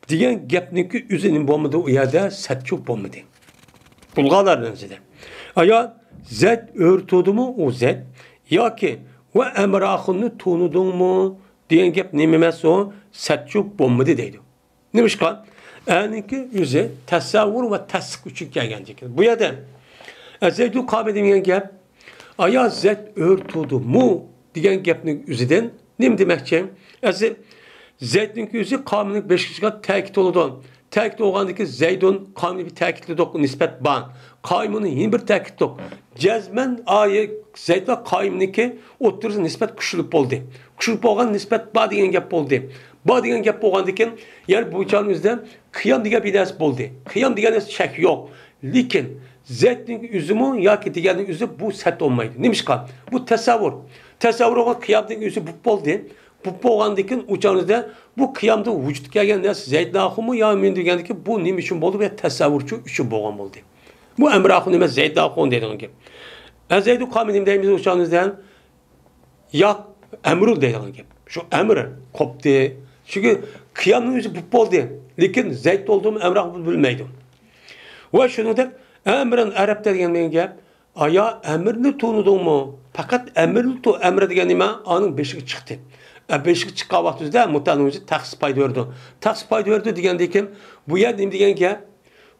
دېگەن گەپنىڭكى ئۆزى نېمە بولمىدى؟ ئۇ يەردە سەتچۇ بولمىدى. بۇلغارلارنىڭ ئىچىدە. ئايا، زەيد ئۆرە تۇردىمۇ ئۇ زەيد؟ ياكى ۋە ئەمراخۇننى تونۇدۇڭمۇ دېگەن گەپ نېمە ئەمەس ئۇ؟ سەتچۇ بولمىدى دەيدۇ. نېمىشقا؟ ئەنىڭكى ئۆزى تەسەۋۋۇر ۋە تەستىق ئۈچۈن كەلگەن ئىكەن. بۇ يەردە، ئە، زەيدۇ قامى دېگەن گەپ، ئايا زەيد ئۆرە تۇردىمۇ دېگەن گەپنىڭ ئۆزىدىن نېمە دېمەكچى؟ ئەسلى زەيدنىڭكى ئۆزى قامىنىڭ بېشىغا چىققان تەكىت بولىدۇ. تەكىت بولغاندىكى زەيدۇن قامىنى بىر تەكىتلىدۇق، نىسبەت بار. قائىمۇنى يەنە بىر تەكىتلىدۇق. جەزمەن ئايە زەيد ۋە قائىمنىڭكى ئوتتۇرىسى نىسبەت كۈچلۈك بولدى. كۈچلۈك بولغان نىسبەت بار دېگەن گەپ بولدى. بار دېگەن گەپ بولغاندىكىن، يەنى بۇ چاغنىڭ ئۆزىدە قىيام دېگەن بىر نەرسە بولدى. قىيام دېگەن نەرسە شەك يوق. لېكىن زەيدنىڭ ئۆزىمۇ ياكى دېگەننىڭ ئۆزى بۇ سەت بولمايدۇ. نېمىشقا؟ بۇ تەسەۋۋۇر. تەسەۋۋۇر بولغان قىيامنىڭ ئۆزى بۇ بولدى. بۇ بولغاندىكىن ئۇ چاغنىڭ ئۆزىدە بۇ قىيامدا ۋۇجۇدقا كەلگەن نەرسە زەيدناخۇنمۇ يا مەن دېگەندىكى بۇ نېمە ئۈچۈن بولدى؟ بۇ تەسەۋۋۇرچۇ ئۈچۈن بولغان بولدى. بۇ ئەمراخۇن ئەمەس، زەيدناخۇن دەيدىغان گەپ. ئە، زەيدۇ قامى نېمە دەيمىز ئۇ چاغنىڭ ئۆزىدە؟ ياق، ئەمرۇ دەيدىغان گەپ. شۇ ئەمر قوپتى. چۈنكى قىيامنىڭ ئۆزى بۇ بولدى. لېكىن زەيد بولدىمۇ، ئەمرا بولدىمۇ بىلمەيدۇ. ۋە شۇنىڭدەك ئەمرەن ئەرەبتە دېگەن گەپ، ئايا ئەمرنى تونۇدۇڭمۇ؟ پەقەت ئەمرنى تو-، ئەمر دېگەن نېمە؟ ئانىڭ بېشىغا چىقتى. ئە، بېشىغا چىققان ۋاقتىمىزدا مۇتەنىڭ ئۆزى تەخسىس پايدا بېرىدۇ. تەخسىس پايدا بېرىدۇ دېگەندىن كېيىن، بۇ يەردە نېمە دېگەن گەپ؟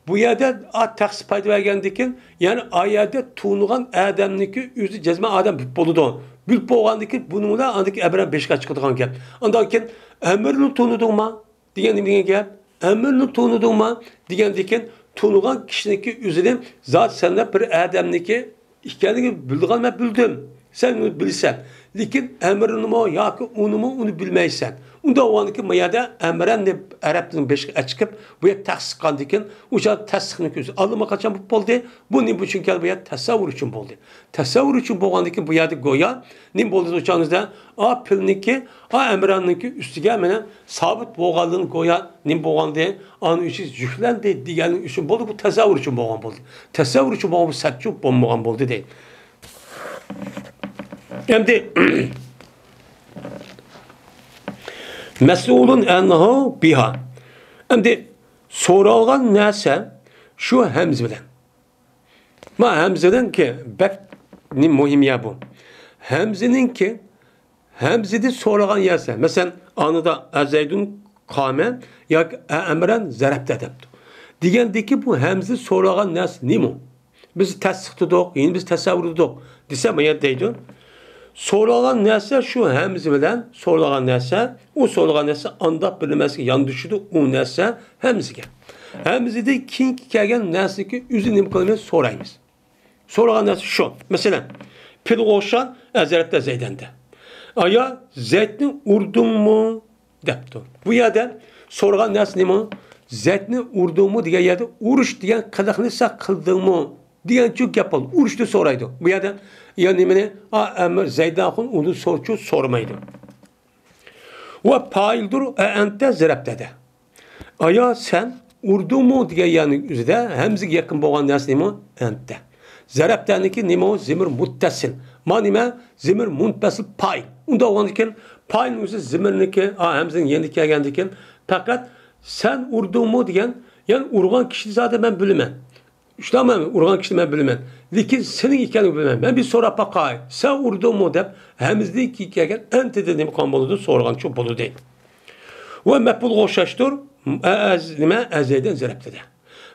بۇ يەردە ئا تەخسىس پايدا بەرگەندىكىن، يەنى ئا يەردە تونۇغان ئادەمنىڭكى ئۆزى جەزمەن ئادەم بولىدۇ. بىلىپ بولغاندىكىن بۇنىڭ بىلەن ئاندىكى ئەمرەن بېشىغا چىقىدىغان گەپ. ئاندىن كېيىن، ئەمىرنى تونۇدۇڭما؟ دېگەن نېمە دېگەن گەپ؟ ئەمىرنى تونۇدۇڭما؟ دېگەندىكىن، تونۇغان كىشىنىڭكى ئۆزىنى زادى سەنلەر بىر ئادەمنىڭكى ئىكەنلىكىنى بىلىدىغان مەن بىلدىم. سەن ئۇنى بىلىسەن. لېكىن ئەمرىنىمۇ ياكى ئۇنىمۇ ئۇنى بىلمەيسەن. ئۇنداق بولغاندىكىن، ما يەردە ئەمرەن دەپ ئەرەبنىڭ بېشىغا ئەچىقىپ، بۇ يەر تەخسىس قىلغاندىكىن، ئۇ چاغدا تەستىقنىڭ كۆزى ئاللىماقاچان بولۇپ بولدى. بۇ نېمە ئۈچۈن كەلدى؟ بۇ يەر تەسەۋۋۇر ئۈچۈن بولدى. تەسەۋۋۇر ئۈچۈن بولغاندىكىن، بۇ يەردە گويا نېمە بولدى؟ ئۇ چاغىمىزدا ئا پىلنىكى، ئا ئەمراننىڭكى ئۈستىگە مانا سابىت بولغانلىقىنى گويا نېمە بولغانلىقى، ئانىڭ ئۈچۈن يۈكلەندى دېگەنلىك ئۈچۈن بولدى. بۇ تەسەۋۋۇر ئۈچۈن بولغان بولدى. تەسەۋۋۇر ئۈچۈن بولغان، بۇ سەتچۇ بولمىغان بولدى دەيدۇ. ئەمدى مەسئۇلۇن ئەنھۇ بىھا. ئەمدى سورالغان نەرسە شۇ ھەمزە بىلەن. ما ھەمزىنىڭكى بەك نېمە مۇھىم يەر بۇ. ھەمزىنىڭكى، ھەمزىدە سورىغان نەرسە. مەسىلەن، ئانىدا ئەزەيدۇن قامە ياكى ئەمرەن زەرەپتە دەپتۇ. دېگەندىكى بۇ ھەمزە سورىغان نەرسە نېمە؟ بىز تەستىقتىدۇق، يەنى بىز تەسەۋۋۇردىدۇق دېسە، ما يەردە دەيدۇ. سورىغان نەرسە شۇ ھەمزە بىلەن سورىغان نەرسە، ئۇ سورىغان نەرسە ئانداق بىر نېمىسىگە ياندىشىدۇ، ئۇ نەرسە ھەمزىگە. ھەمزىدىن كېيىنكى كەلگەن نەرسىگە ئۆزى نېمە قىلىمىز؟ سورايمىز. سورىغان نەرسە شۇ. مەسىلەن، پىلغا ئوخشاش ئەزەرەتتە زەيدەندە. ئايا، زەيدنى ئۇردۇڭمۇ؟ دەپتۇ. بۇ يەردە سورىغان نەرسە نېمە؟ زەيدنى ئۇردۇڭمۇ دېگەن يەردە ئۇرۇش دېگەن قىلىقنى سەن قىلدىڭمۇ دېگەنچۇ گەپ بولدى. ئۇرۇشنى سورايدۇ. بۇ يەردە يا نېمىنى، ئا، ئەمىر زەيداخۇن ئۇنى سورچۇ سورىمايدۇ. ۋە پائىلدۇر ئەنتە زەرەپتەدە. ئايا، سەن ئۇردۇڭمۇ دېگەن يەرنىڭ ئۆزىدە ھەمزىگە يېقىن بولغان نەرسە نېمە؟ ئەنتە. زەرەپتەنىكى نېمە ئۇ؟ زېمىر مۇتتەسىل. ما نېمە؟ زېمىر مۇنپەسىل پائىل. ئۇنداق بولغاندىكىن، پائىلنىڭ ئۆزى زېمىرنىكى، ئا، ھەمزىنىڭ يېنىدا كەلگەندىكىن، پەقەت سەن ئۇردۇڭمۇ دېگەن، يەنى ئۇرغان كىشىنى زادى مەن بىلىمەن. شۇنداقمۇ؟ ئۇرغان كىشىنى مەن بىلىمەن. لېكىن سېنىڭ ئىكەنلىكىنى بىلمەيمەن. مەن بىر سوراپ باقاي. سەن ئۇردۇڭمۇ دەپ ھەمزىدىن كېيىن كەلگەن ئەنتىدىن نېمە قىلغان بولىدۇ؟ سورىغانچۇ بولىدۇ. ۋە مەپئۇلغا ئوخشاشتۇر. ئە-، ئەز-، نېمە؟ ئەزەيدەن زەرەپتىدە.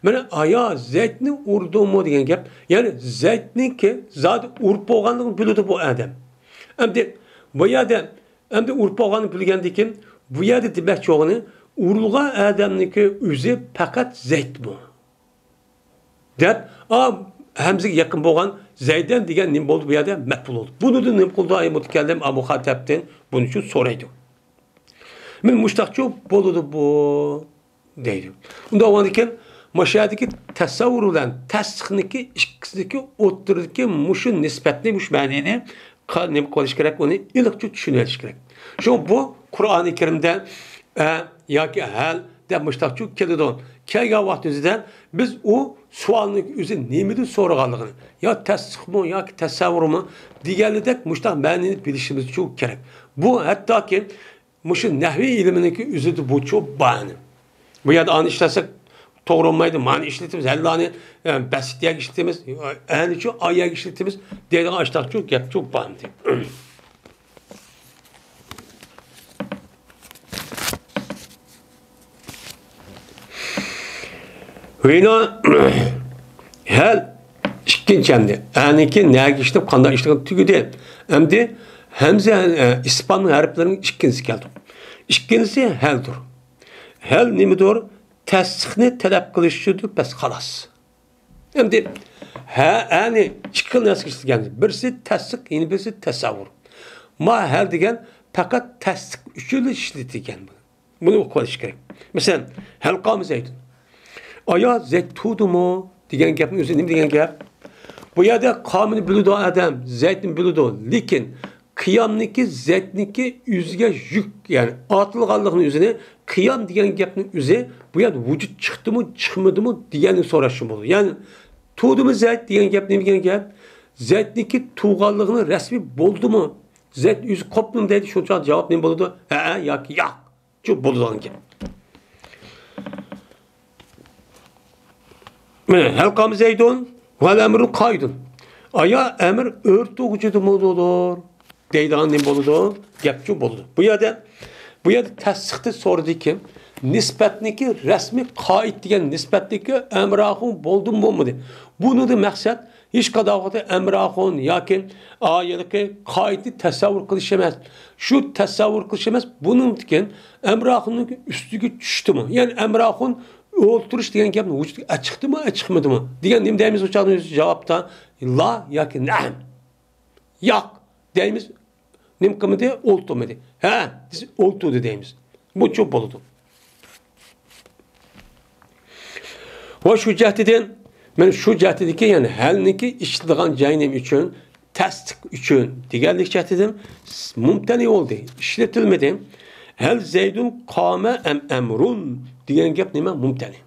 مانا، ئايا، زەيدنى ئۇردۇڭمۇ دېگەن گەپ. يەنى زەيدنىڭكى زادى ئۇرۇپ بولغانلىقىنى بىلىدۇ بۇ ئادەم. ئەمدى بۇ يەردە، ئەمدى ئۇرۇپ بولغاننى بىلگەندىكىن، بۇ يەردە دېمەكچى بولغىنى، ئۇرۇلغان ئادەمنىڭكى ئۆزى پەقەت زەيدمۇ؟ دەپ، ئا، ھەمزىگە يېقىن بولغان زەيدەن دېگەن نېمە بولدى؟ بۇ يەردە مەپئۇل بولدى. بۇنىدىن نېمە قىلىدۇ؟ ئاي مۇتەكەللىم، ئا، مۇخاتەپتىن بۇنى شۇ سورايدۇ. مانا مۇشتاقچۇ بولىدۇ بۇ، دەيدۇ. ئۇنداق بولغاندىكىن، مۇشۇ يەردىكى تەسەۋۋۇر بىلەن تەستىقنىڭكى ئىككىسىنىڭكى ئوتتۇرىدىكى مۇشۇ نىسبەتنى، مۇشۇ مەنىنى قا-، نېمە قىلىش كېرەك؟ ئۇنى ئېنىقچە چۈشىنىۋېلىش كېرەك. شۇ بۇ قۇرئانى كەرىمدە، ئە، ياكى ھەل دەپ مۇشتاقچۇ كېلىدۇ. كەلگەن ۋاقتىمىزدا بىز ئۇ سوئالنىڭ ئۆزى نېمىدىن سورىغانلىقىنى، يا تەستىقمۇ ياكى تەسەۋۋۇرمۇ دېگەنلىدەك مۇشتاق مەنىنى بىلىشىمىزچۇ كېرەك. بۇ ھەتتاكى مۇشۇ نەھۋىي ئىلمىنىڭكى ئۆزىدە بۇچۇ بارنى. بۇ يەردە ئانى ئىشلەتسەك توغرا بولمايدۇ، مانى ئىشلىتىمىز، ھەللانى، ئە، بەسىت يەرگە ئىشلىتىمىز، ئەنىچۇ ئاي يەرگە ئىشلىتىمىز دەيدىغان ئاشتاقچۇ گەپچۇ بارمىدى. ۋىنا ھەل ئىككىنچى ئەمدى. ئەنىكى نەگە ئىشلىتىپ، قانداق ئىشلىتىپ تۈگىدى. ئەمدى ھەمزە، ئە، ئىسپاننىڭ ھەرپلىرىنىڭ ئىككىنچىسى كەلدى. ئىككىنچىسى ھەلدۇر. ھەل نېمىدۇر؟ تەستىقنى تەلەپ قىلىشىدۇر، بەس، خالاس. ئەمدى ھە، ئەنى ئىككى خىل نەرسىگە ئىشلىتىلگەن. بىرسى تەستىق، يەنە بىرسى تەسەۋۋۇر. ما ھەل دېگەن پەقەت تەستىق ئۈچۈنلا ئىشلىتىلگەن. بۇنى ئۇقۇۋېلىش كېرەك. مەسىلەن، ھەل قامە زەيدۇن. ئايا، زەيد تۇردىمۇ دېگەن گەپنىڭ ئۆزى نېمە دېگەن گەپ؟ بۇ يەردە قامىنى بىلىدۇ ئادەم، زەيدنى بىلىدۇ. لېكىن قىيامنىكى زەيدنىكى ئۆزىگە يۈك، يەنى ئارتىلغانلىقىنى ئۆزىنى، قىيام دېگەن گەپنىڭ ئۆزى بۇ يەردە ۋۇجۇد چىقتىمۇ، چىقمىدىمۇ دېگەننى سوراشمۇ بولىدۇ. يەنى تۇردىمۇ زەيد دېگەن گەپ نېمە دېگەن گەپ؟ زەيدنىكى تۇرغانلىقىنى رەسمىي بولدىمۇ؟ زەيد ئۆزى قوپتىمۇ دەيدۇ، شۇنچە جاۋاب نېمە بولىدۇ؟ ھەئە ياكى ياق. شۇ بولىدىغان گەپ. مانا، ھەل قامە زەيدۇن ۋەل ئەمرۇ قائىدۇن. ئايا، ئەمىر ئۆرە تۇرغۇچىدىمۇدۇر دەيدىغان نېمە بولىدۇ؟ گەپچۇ بولىدۇ. بۇ يەردە، بۇ يەردە تەستىقنى سورىدىكى، نىسبەتنىكى رەسمىي قائىد دېگەن نىسبەتتىكى ئەمراخۇن بولدىمۇ بولمىدى. بۇنىڭدا مەقسەت ھېچقانداق ۋاقىتتا ئەمراخۇن ياكى ئايىلىقى قائىدنى تەسەۋۋۇر قىلىش ئەمەس. شۇ تەسەۋۋۇر قىلىش ئەمەس، بۇنىڭدىكى ئەمراخۇننىڭ ئۈستىگە چۈشتىمۇ؟ يەنى ئەمراخۇن ئولتۇرۇش دېگەن گەپنى ۋۇجۇدقا چىقتىمۇ، چىقمىدىمۇ؟ دېگەن نېمە دەيمىز ئۇ چاغدا جاۋابتا؟ لا ياكى نەئەم. ياق دەيمىز. نېمە قىلمىدى؟ ئولتۇرمىدى. ھە دېسە، ئولتۇردى دەيمىز. بۇنچە بولىدۇ. ۋە شۇ جەھەتتىن، مەن شۇ جەھەتتىكى، يەنى ھەلنىكى ئىشلىتىدىغان جايى نېمە ئۈچۈن؟ تەستىق ئۈچۈن دېگەنلىك جەھەتتىن مۇمتەنى بولدى، ئىشلىتىلمىدى. ھەل زەيدۇن قامە ئەم ئەمرۇن دېگەن گەپ نېمە؟ مۇمتەنى.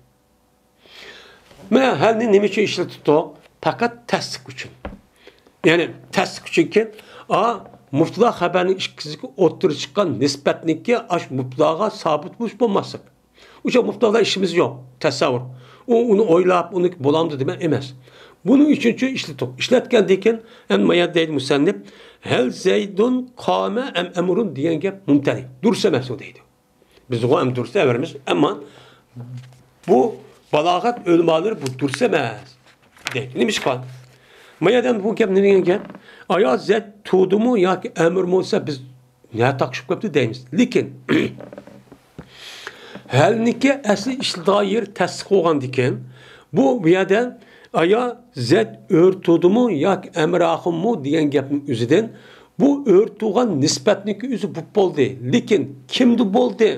مانا ھەلنى نېمە ئۈچۈن ئىشلىتىپتۇق؟ پەقەت تەستىق ئۈچۈن. يەنى تەستىق ئۈچۈنكى، ئا، مۇبتەدا خەبەرنىڭ ئىككىسىگە ئوتتۇرىغا چىققان نىسبەتنىڭكى ئاش مۇبتەداغا سابىت بولۇش بولماسلىق. ئۇ چاغ مۇبتەدا ئىشىمىز يوق، تەسەۋۋۇر. ئۇ ئۇنى ئويلاپ، ئۇنى بولامدۇ دېمە ئەمەس. بۇنىڭ ئۈچۈنچۇ ئىشلىتىپ، ئىشلەتكەندىن كېيىن، ئەمما يەنە دەيدۇ مۇسەننىپ، ھەل زەيدۇن قامە ئەم ئەمرۇن دېگەن گەپ مۇمتەنى. دۇرۇس ئەمەس ئۇ دەيدۇ. بىز ئۇغا ئەم دۇرۇس دەۋېرىمىز، ئەمما بۇ بالاغەت ئۆلىمالىرى بۇ دۇرۇس ئەمەس دەيدۇ. نېمىشقا؟ ما يەردە بۇ گەپ نېمە دېگەن گەپ؟ ئايا زەيد تۇدىمۇ ياكى ئەمرىمۇ دېسە، بىز نە تاقىشىپ قويۇپتۇ دەيمىز. لېكىن ھەلنىكى ئەسلى ئىشلىتىدىغان يېرى تەستىق بولغاندىكىن، بۇ، بۇ يەردە ئايا زەيد ئۆرتۇدىمۇ ياكى ئەمراخۇنمۇ دېگەن گەپنىڭ ئۆزىدىن، بۇ ئۆرتۇغان نىسبەتنىڭكى ئۆزى بۇ بولدى. لېكىن كىمدە بولدى؟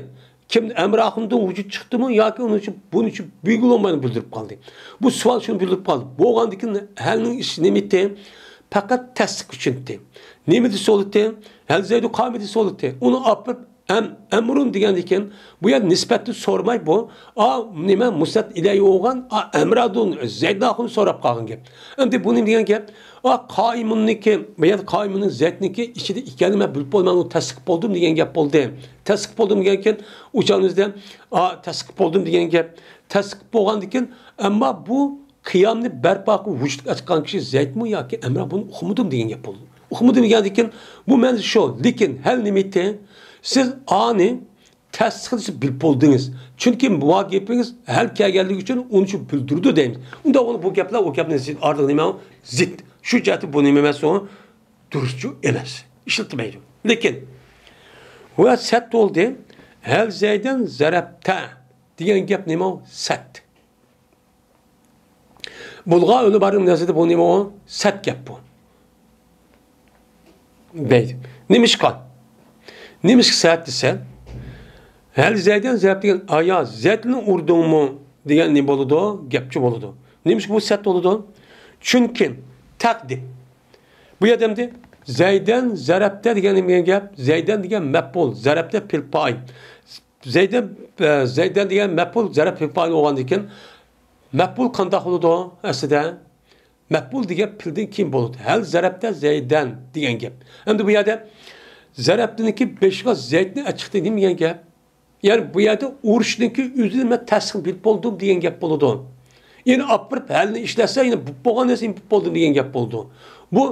كىم ئەمراخۇندىن ۋۇجۇد چىقتىمۇ ياكى ئۇنىڭ ئۈچۈن، بۇنىڭ ئۈچۈن بىلگىلى بولمايدۇ بىلدۈرۈپ قالدى. بۇ سوئال شۇنى بىلدۈرۈپ قالدى. بولغاندىكىن ھەلنىڭ ئىشى نېمىتى؟ پەقەت تەستىق ئۈچۈنتى. نېمىدە سولىتى؟ ھەل زەيدۇ قامىدە سولىتى. ئۇنى ئاپىرىپ ئەم، ئەمرۇن دېگەندىكىن، بۇ يەر نىسبەتنى سورىماي بۇ، ئا، نېمە، مۇسەت ئىلەي بولغان، ئا، ئەمرادۇن زەيدناخۇن سوراپ قالغان گەپ. ئەمدى بۇ نېمە دېگەن گەپ؟ ئا، قائىمۇننىڭكى، بۇ يەردە قائىمۇننىڭ زەيدنىڭكى ئىچىدە ئىكەنلىكىنى مەن بىلىپ بولىمەن، ئۇ تەستىق بولدۇم دېگەن گەپ بولدى. تەستىق بولدۇم دېگەنكىن، ئۇ چاغنىڭ ئۆزىدە، ئا، تەستىق بولدۇم دېگەن گەپ. تەستىق بولغاندىكىن، ئەمما بۇ قىيامنى بەرپا قىلىپ ۋۇجۇدقا ئاچقان كىشى زەيدمۇ ياكى ئەمرا، بۇنى ئۇقمىدىم دېگەن گەپ بولدى. ئۇقمىدىم دېگەندىكىن، بۇ مەنىسى شۇ. لېكىن ھەل نېمىتى؟ سىز ئانى تەستىق دېسە بىلىپ بولدىڭىز. چۈنكى بۇ گېپىڭىز ھەل كەلگەنلىكى ئۈچۈن ئۇنى شۇ بىلدۈرىدۇ دەيمىز. ئۇنداق بولۇپ بۇ گەپلەر ئۇ گەپنىڭ زىت، ئارىلىق نېمە؟ زىت. شۇ جەھەتتە بۇ نېمە ئەمەس ئۇ؟ دۇرۇسچۇ ئەمەس. ئىشلىتىلمەيدۇ. لېكىن ۋە سەت بولدى. ھەل زەيدەن زەرەبتە دېگەن گەپ نېمە ئۇ؟ سەت. بۇلغا ئۆلىمالارنىڭ نەزىرىدە بۇ نېمە ئۇ؟ سەت گەپ بۇ. دەيدۇ. نېمىشقا؟ نېمىشقا سەت دېسە، ھەل زەيدەن زەرەبتە دېگەن، ئايا زەيدنى ئۇردۇڭمۇ دېگەن نېمە بولىدۇ؟ گەپچۇ بولىدۇ. نېمىشقا بۇ سەت بولىدۇ؟ چۈنكى تەقدىم. بۇ يەردە ئەمدى زەيدەن زەرەبتە دېگەن نېمە دېگەن گەپ؟ زەيدەن دېگەن مەپئۇل، زەرەبتە پېئىل پائىل. زەيدەن، ئە، زەيدەن دېگەن مەپئۇل، زەرەپ پېئىل پائىل بولغاندىن كېيىن، مەپئۇل قانداق بولىدۇ ئەسلىدە؟ مەپئۇل دېگەن پېئىلدىن كېيىن بولىدۇ. ھەل زەرەپتە زەيدەن دېگەن گەپ. ئەمدى بۇ يەردە زەرەپتىنىڭكى بېشىغا زەيدنى ئەچىقتى نېمە دېگەن گەپ؟ يەنى بۇ يەردە ئۇرۇشنىڭكى ئۆزىنى مەن تەستىق بىلىپ بولدۇم دېگەن گەپ بولىدۇ. يەنە ئاپىرىپ ھەلنى ئىشلەتسە، يەنە بولۇپ بولغان نەرسىنى بىلىپ بولدۇم دېگەن گەپ بولىدۇ. بۇ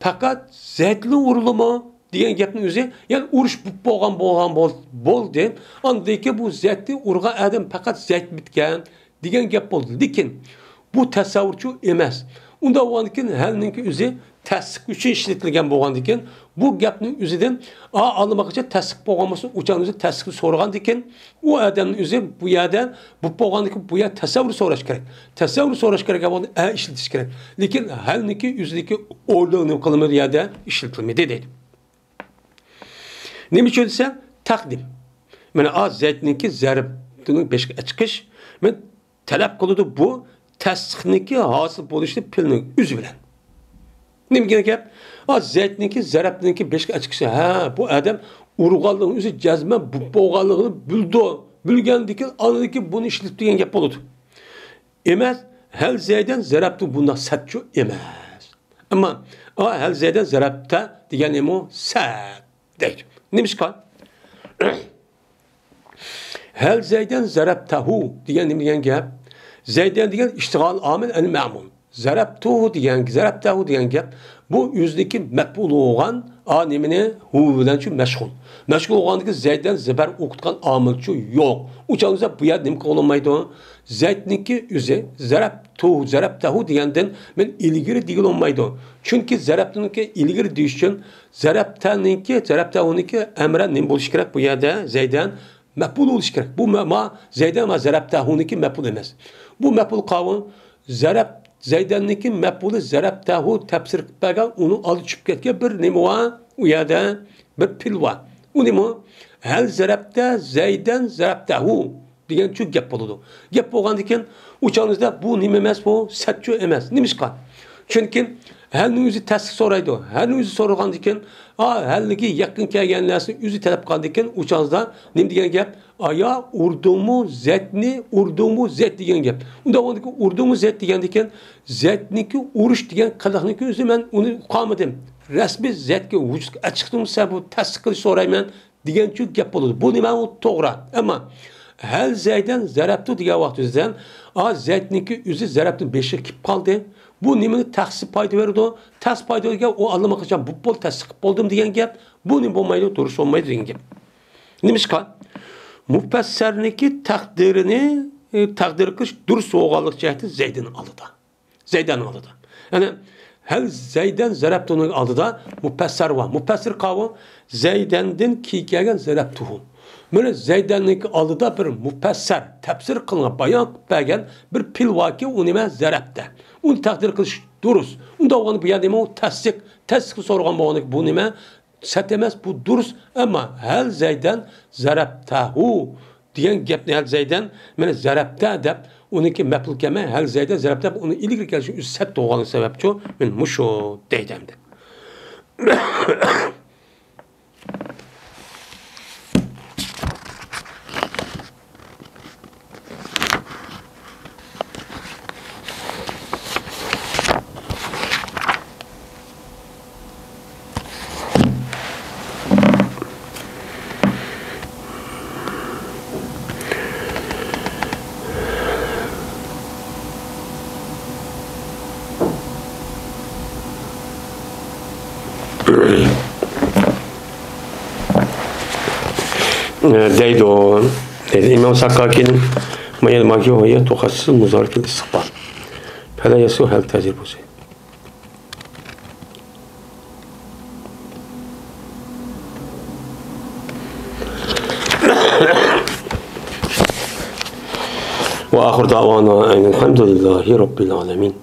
پەقەت زەيدنى ئۇردىمۇ دېگەن گەپنىڭ ئۆزى، يەنى ئۇرۇش بولۇپ بولغان، بولغان بول-، بولدى. ئاندىن كېيىن بۇ زەيدنى ئۇرغان ئادەم پەقەت زەيدمىكەن دېگەن گەپ بولدى. لېكىن بۇ تەسەۋۋۇرچۇ ئەمەس. ئۇنداق بولغاندىكىن، ھەلنىڭكى ئۆزى تەستىق ئۈچۈن ئىشلىتىلگەن بولغاندىكىن، بۇ گەپنىڭ ئۆزىدىن، ئا، ئاللىماقىچە تەستىق بولغان بولسا، ئۇ چاغنىڭ ئۆزى تەستىقنى سورىغاندىكىن، ئۇ ئادەمنىڭ ئۆزى بۇ يەردە، بۇ بولغاندىكىن، بۇ يەردە تەسەۋۋۇر سوراش كېرەك. تەسەۋۋۇر سوراش كېرەك بولغاندا، ئە ئىشلىتىش كېرەك. لېكىن ھەلنىڭكى ئۆزىدىكى ئورنىنى نېمە قىلىمىز، بۇ يەردە ئىشلىتىلمىدى دەيدۇ. نېمە ئۈچۈن دېسە، تەقدىم. مانا، ئا، زەيدنىڭكى زەرەپنىڭ بېشىغا ئەچىقىش. مەن تەلەپ قىلىدۇ بۇ تەستىقنىڭكى ھاسىل بولۇشىنى پېئىلنىڭ ئۆزى بىلەن. نېمە دېگەن گەپ؟ ئا، زەيدنىڭكى زەرەپنىڭكى بېشىغا ئەچىقىشى. ھە، بۇ ئادەم ئۇرغانلىقىنىڭ ئۆزى جەزمەن بۇ بولغانلىقىنى بىلىدۇ. بىلگەندىن كېيىن ئاندىن كېيىن بۇنى ئىشلىتىپ دېگەن گەپ بولىدۇ. ئەمەس، ھەل زەيدەن زەرەپتە بۇنداق سەتچۇ ئەمەس. ئەمما، ئا، ھەل زەيدەن زەرەپتە دېگەن نېمە ئۇ؟ سەت دەيدۇ. نېمىشقا؟ ھەل زەيدەن زەرەبتەھۇ دېگەن نېمە دېگەن گەپ؟ زەيدەن دېگەن ئىشتىغال ئامىل ئەل مەمۇل. زەرەبتۇھۇ دېگەن، زەرەبتەھۇ دېگەن گەپ، بۇ ئۆزىنىڭكى مەپئۇلى بولغان ئا نېمىنى؟ ھۇ بىلەنچۇ مەشغۇل. مەشغۇل بولغاندىكىن زەيدەن زەبەر ئوقۇتقان ئامىلچۇ يوق. ئۇ چاغدا بۇ يەردە نېمە قىلالمايدۇ؟ زەيدنىڭكى ئۆزى زەرەپتۇ، زەرەپتەھۇ دېگەندىن مەن ئىلگىرى دېگىلى بولمايدۇ. چۈنكى زەرەپتۇنىڭكى ئىلگىرى دېيىش ئۈچۈن زەرەپتەنىڭكى، زەرەپتەھۇنىڭكى ئەمرە نېمە بولۇشى كېرەك بۇ يەردە؟ زەيدەن مەپئۇل بولۇشى كېرەك. بۇ مە-، ما زەيدەن ما زەرەپتەھۇنىڭكى مەپئۇل ئەمەس. بۇ مەپئۇل قاۋۇ زەرەپ، زەيدەننىڭكى مەپئۇلى زەرەپتەھۇ تەپسىر قىلىپ بەرگەن، ئۇنىڭ ئالدى چۈشۈپ كەتكەن بىر نېمە بار، ئۇ يەردە بىر پېئىل بار. ئۇ نېمە؟ ھەل زەرەپتە زەيدەن زەرەپتەھۇ دېگەنچۇ گەپ بولىدۇ. گەپ بولغاندىكىن ئۇ چاغىمىزدا بۇ نېمە ئەمەس، بۇ سەتچۇ ئەمەس. نېمىشقا؟ چۈنكى ھەلنىڭ ئۆزى تەستىق سورايدۇ. ھەلنىڭ ئۆزى سورىغاندىكىن، ئا، ھەللىكى يېقىن كەلگەن نەرسىنى ئۆزى تەلەپ قىلغاندىكىن، ئۇ چاغدا نېمە دېگەن گەپ؟ ئايا، ئۇردۇڭمۇ زەيدنى، ئۇردۇڭمۇ زەيد دېگەن گەپ. ئۇنداق بولغاندىكىن ئۇردۇڭمۇ زەيد دېگەندىكىن، زەيدنىڭكى ئۇرۇش دېگەن قىلىقنىڭكى ئۆزى مەن ئۇنى ئۇقالمىدىم. رەسمىي زەيدكە ۋۇجۇدقا ئەچىقتىمسە بۇ تەستىق قىلىش سورايمەن دېگەنچۇ گەپ بولىدۇ. بۇ نېمە؟ ئۇ توغرا. ئەمما ھەل زەيدەن زەرەپتۇ دېگەن ۋاقتىمىزدا، ئا، زەيدنىڭكى ئۆزى زەرەپتىن بېشىغا كېلىپ قالدى. بۇ نېمىنى تەخسىس پايدا بېرىدۇ؟ تەس پايدا بەرگەن ئۇ ئاللىماقاچان بۇ بول تەستىق قىلىپ بولدۇم دېگەن گەپ. بۇ نېمە بولمايدۇ؟ دۇرۇس بولمايدۇ دېگەن گەپ. نېمىشقا؟ مۇپەسسەرنىڭكى تەقدىرىنى، ئى، تەقدىر قىلىش دۇرۇس بولغانلىق جەھەتتىن زەيدىن ئالدىدا. زەيدەننىڭ ئالدىدا. يەنى ھەل زەيدەن زەرەپتۇنىڭ ئالدىدا مۇپەسسەر بار. مۇپەسسەر قاۋۇ زەيدەندىن كېيىن كەلگەن زەرەپتۇھۇ. مانا زەيدەننىڭكى ئالدىدا بىر مۇپەسسەر، تەپسىر قىلىنغان، بايان قىلىپ بەرگەن بىر پېئىل باركى، ئۇ نېمە؟ زەرەپتە. ئۇنى تەقدىر قىلىش دۇرۇس. ئۇنداق بولغاندا بۇ يەردە نېمە؟ ئۇ تەستىق، تەستىق سورىغان بولغاندىكىن بۇ نېمە؟ سەت ئەمەس، بۇ دۇرۇس. ئەمما ھەل زەيدەن زەرەپتەھۇ دېگەن گەپنى، ھەل زەيدەن، مانا زەرەپتە دەپ، ئۇنىڭكى مەپئۇل كەلمەي، ھەل زەيدەن زەرەپتە دەپ، ئۇنى ئىلگىرى كەلتۈرۈش ئۆزى سەت بولغانلىقى سەۋەبچۇ، مەن مۇشۇ دەيدۇ ئەمدى. دەيدۇ. دەيدۇ. ئىمام ساكاكىن، مايل ماكيو ھويا توخاسىز مۇزارىكىل ئىستىقبال. پەلە يەسۇ ھەل تەزىر بولسا. وآخر دعوانا أن الحمد لله رب العالمين.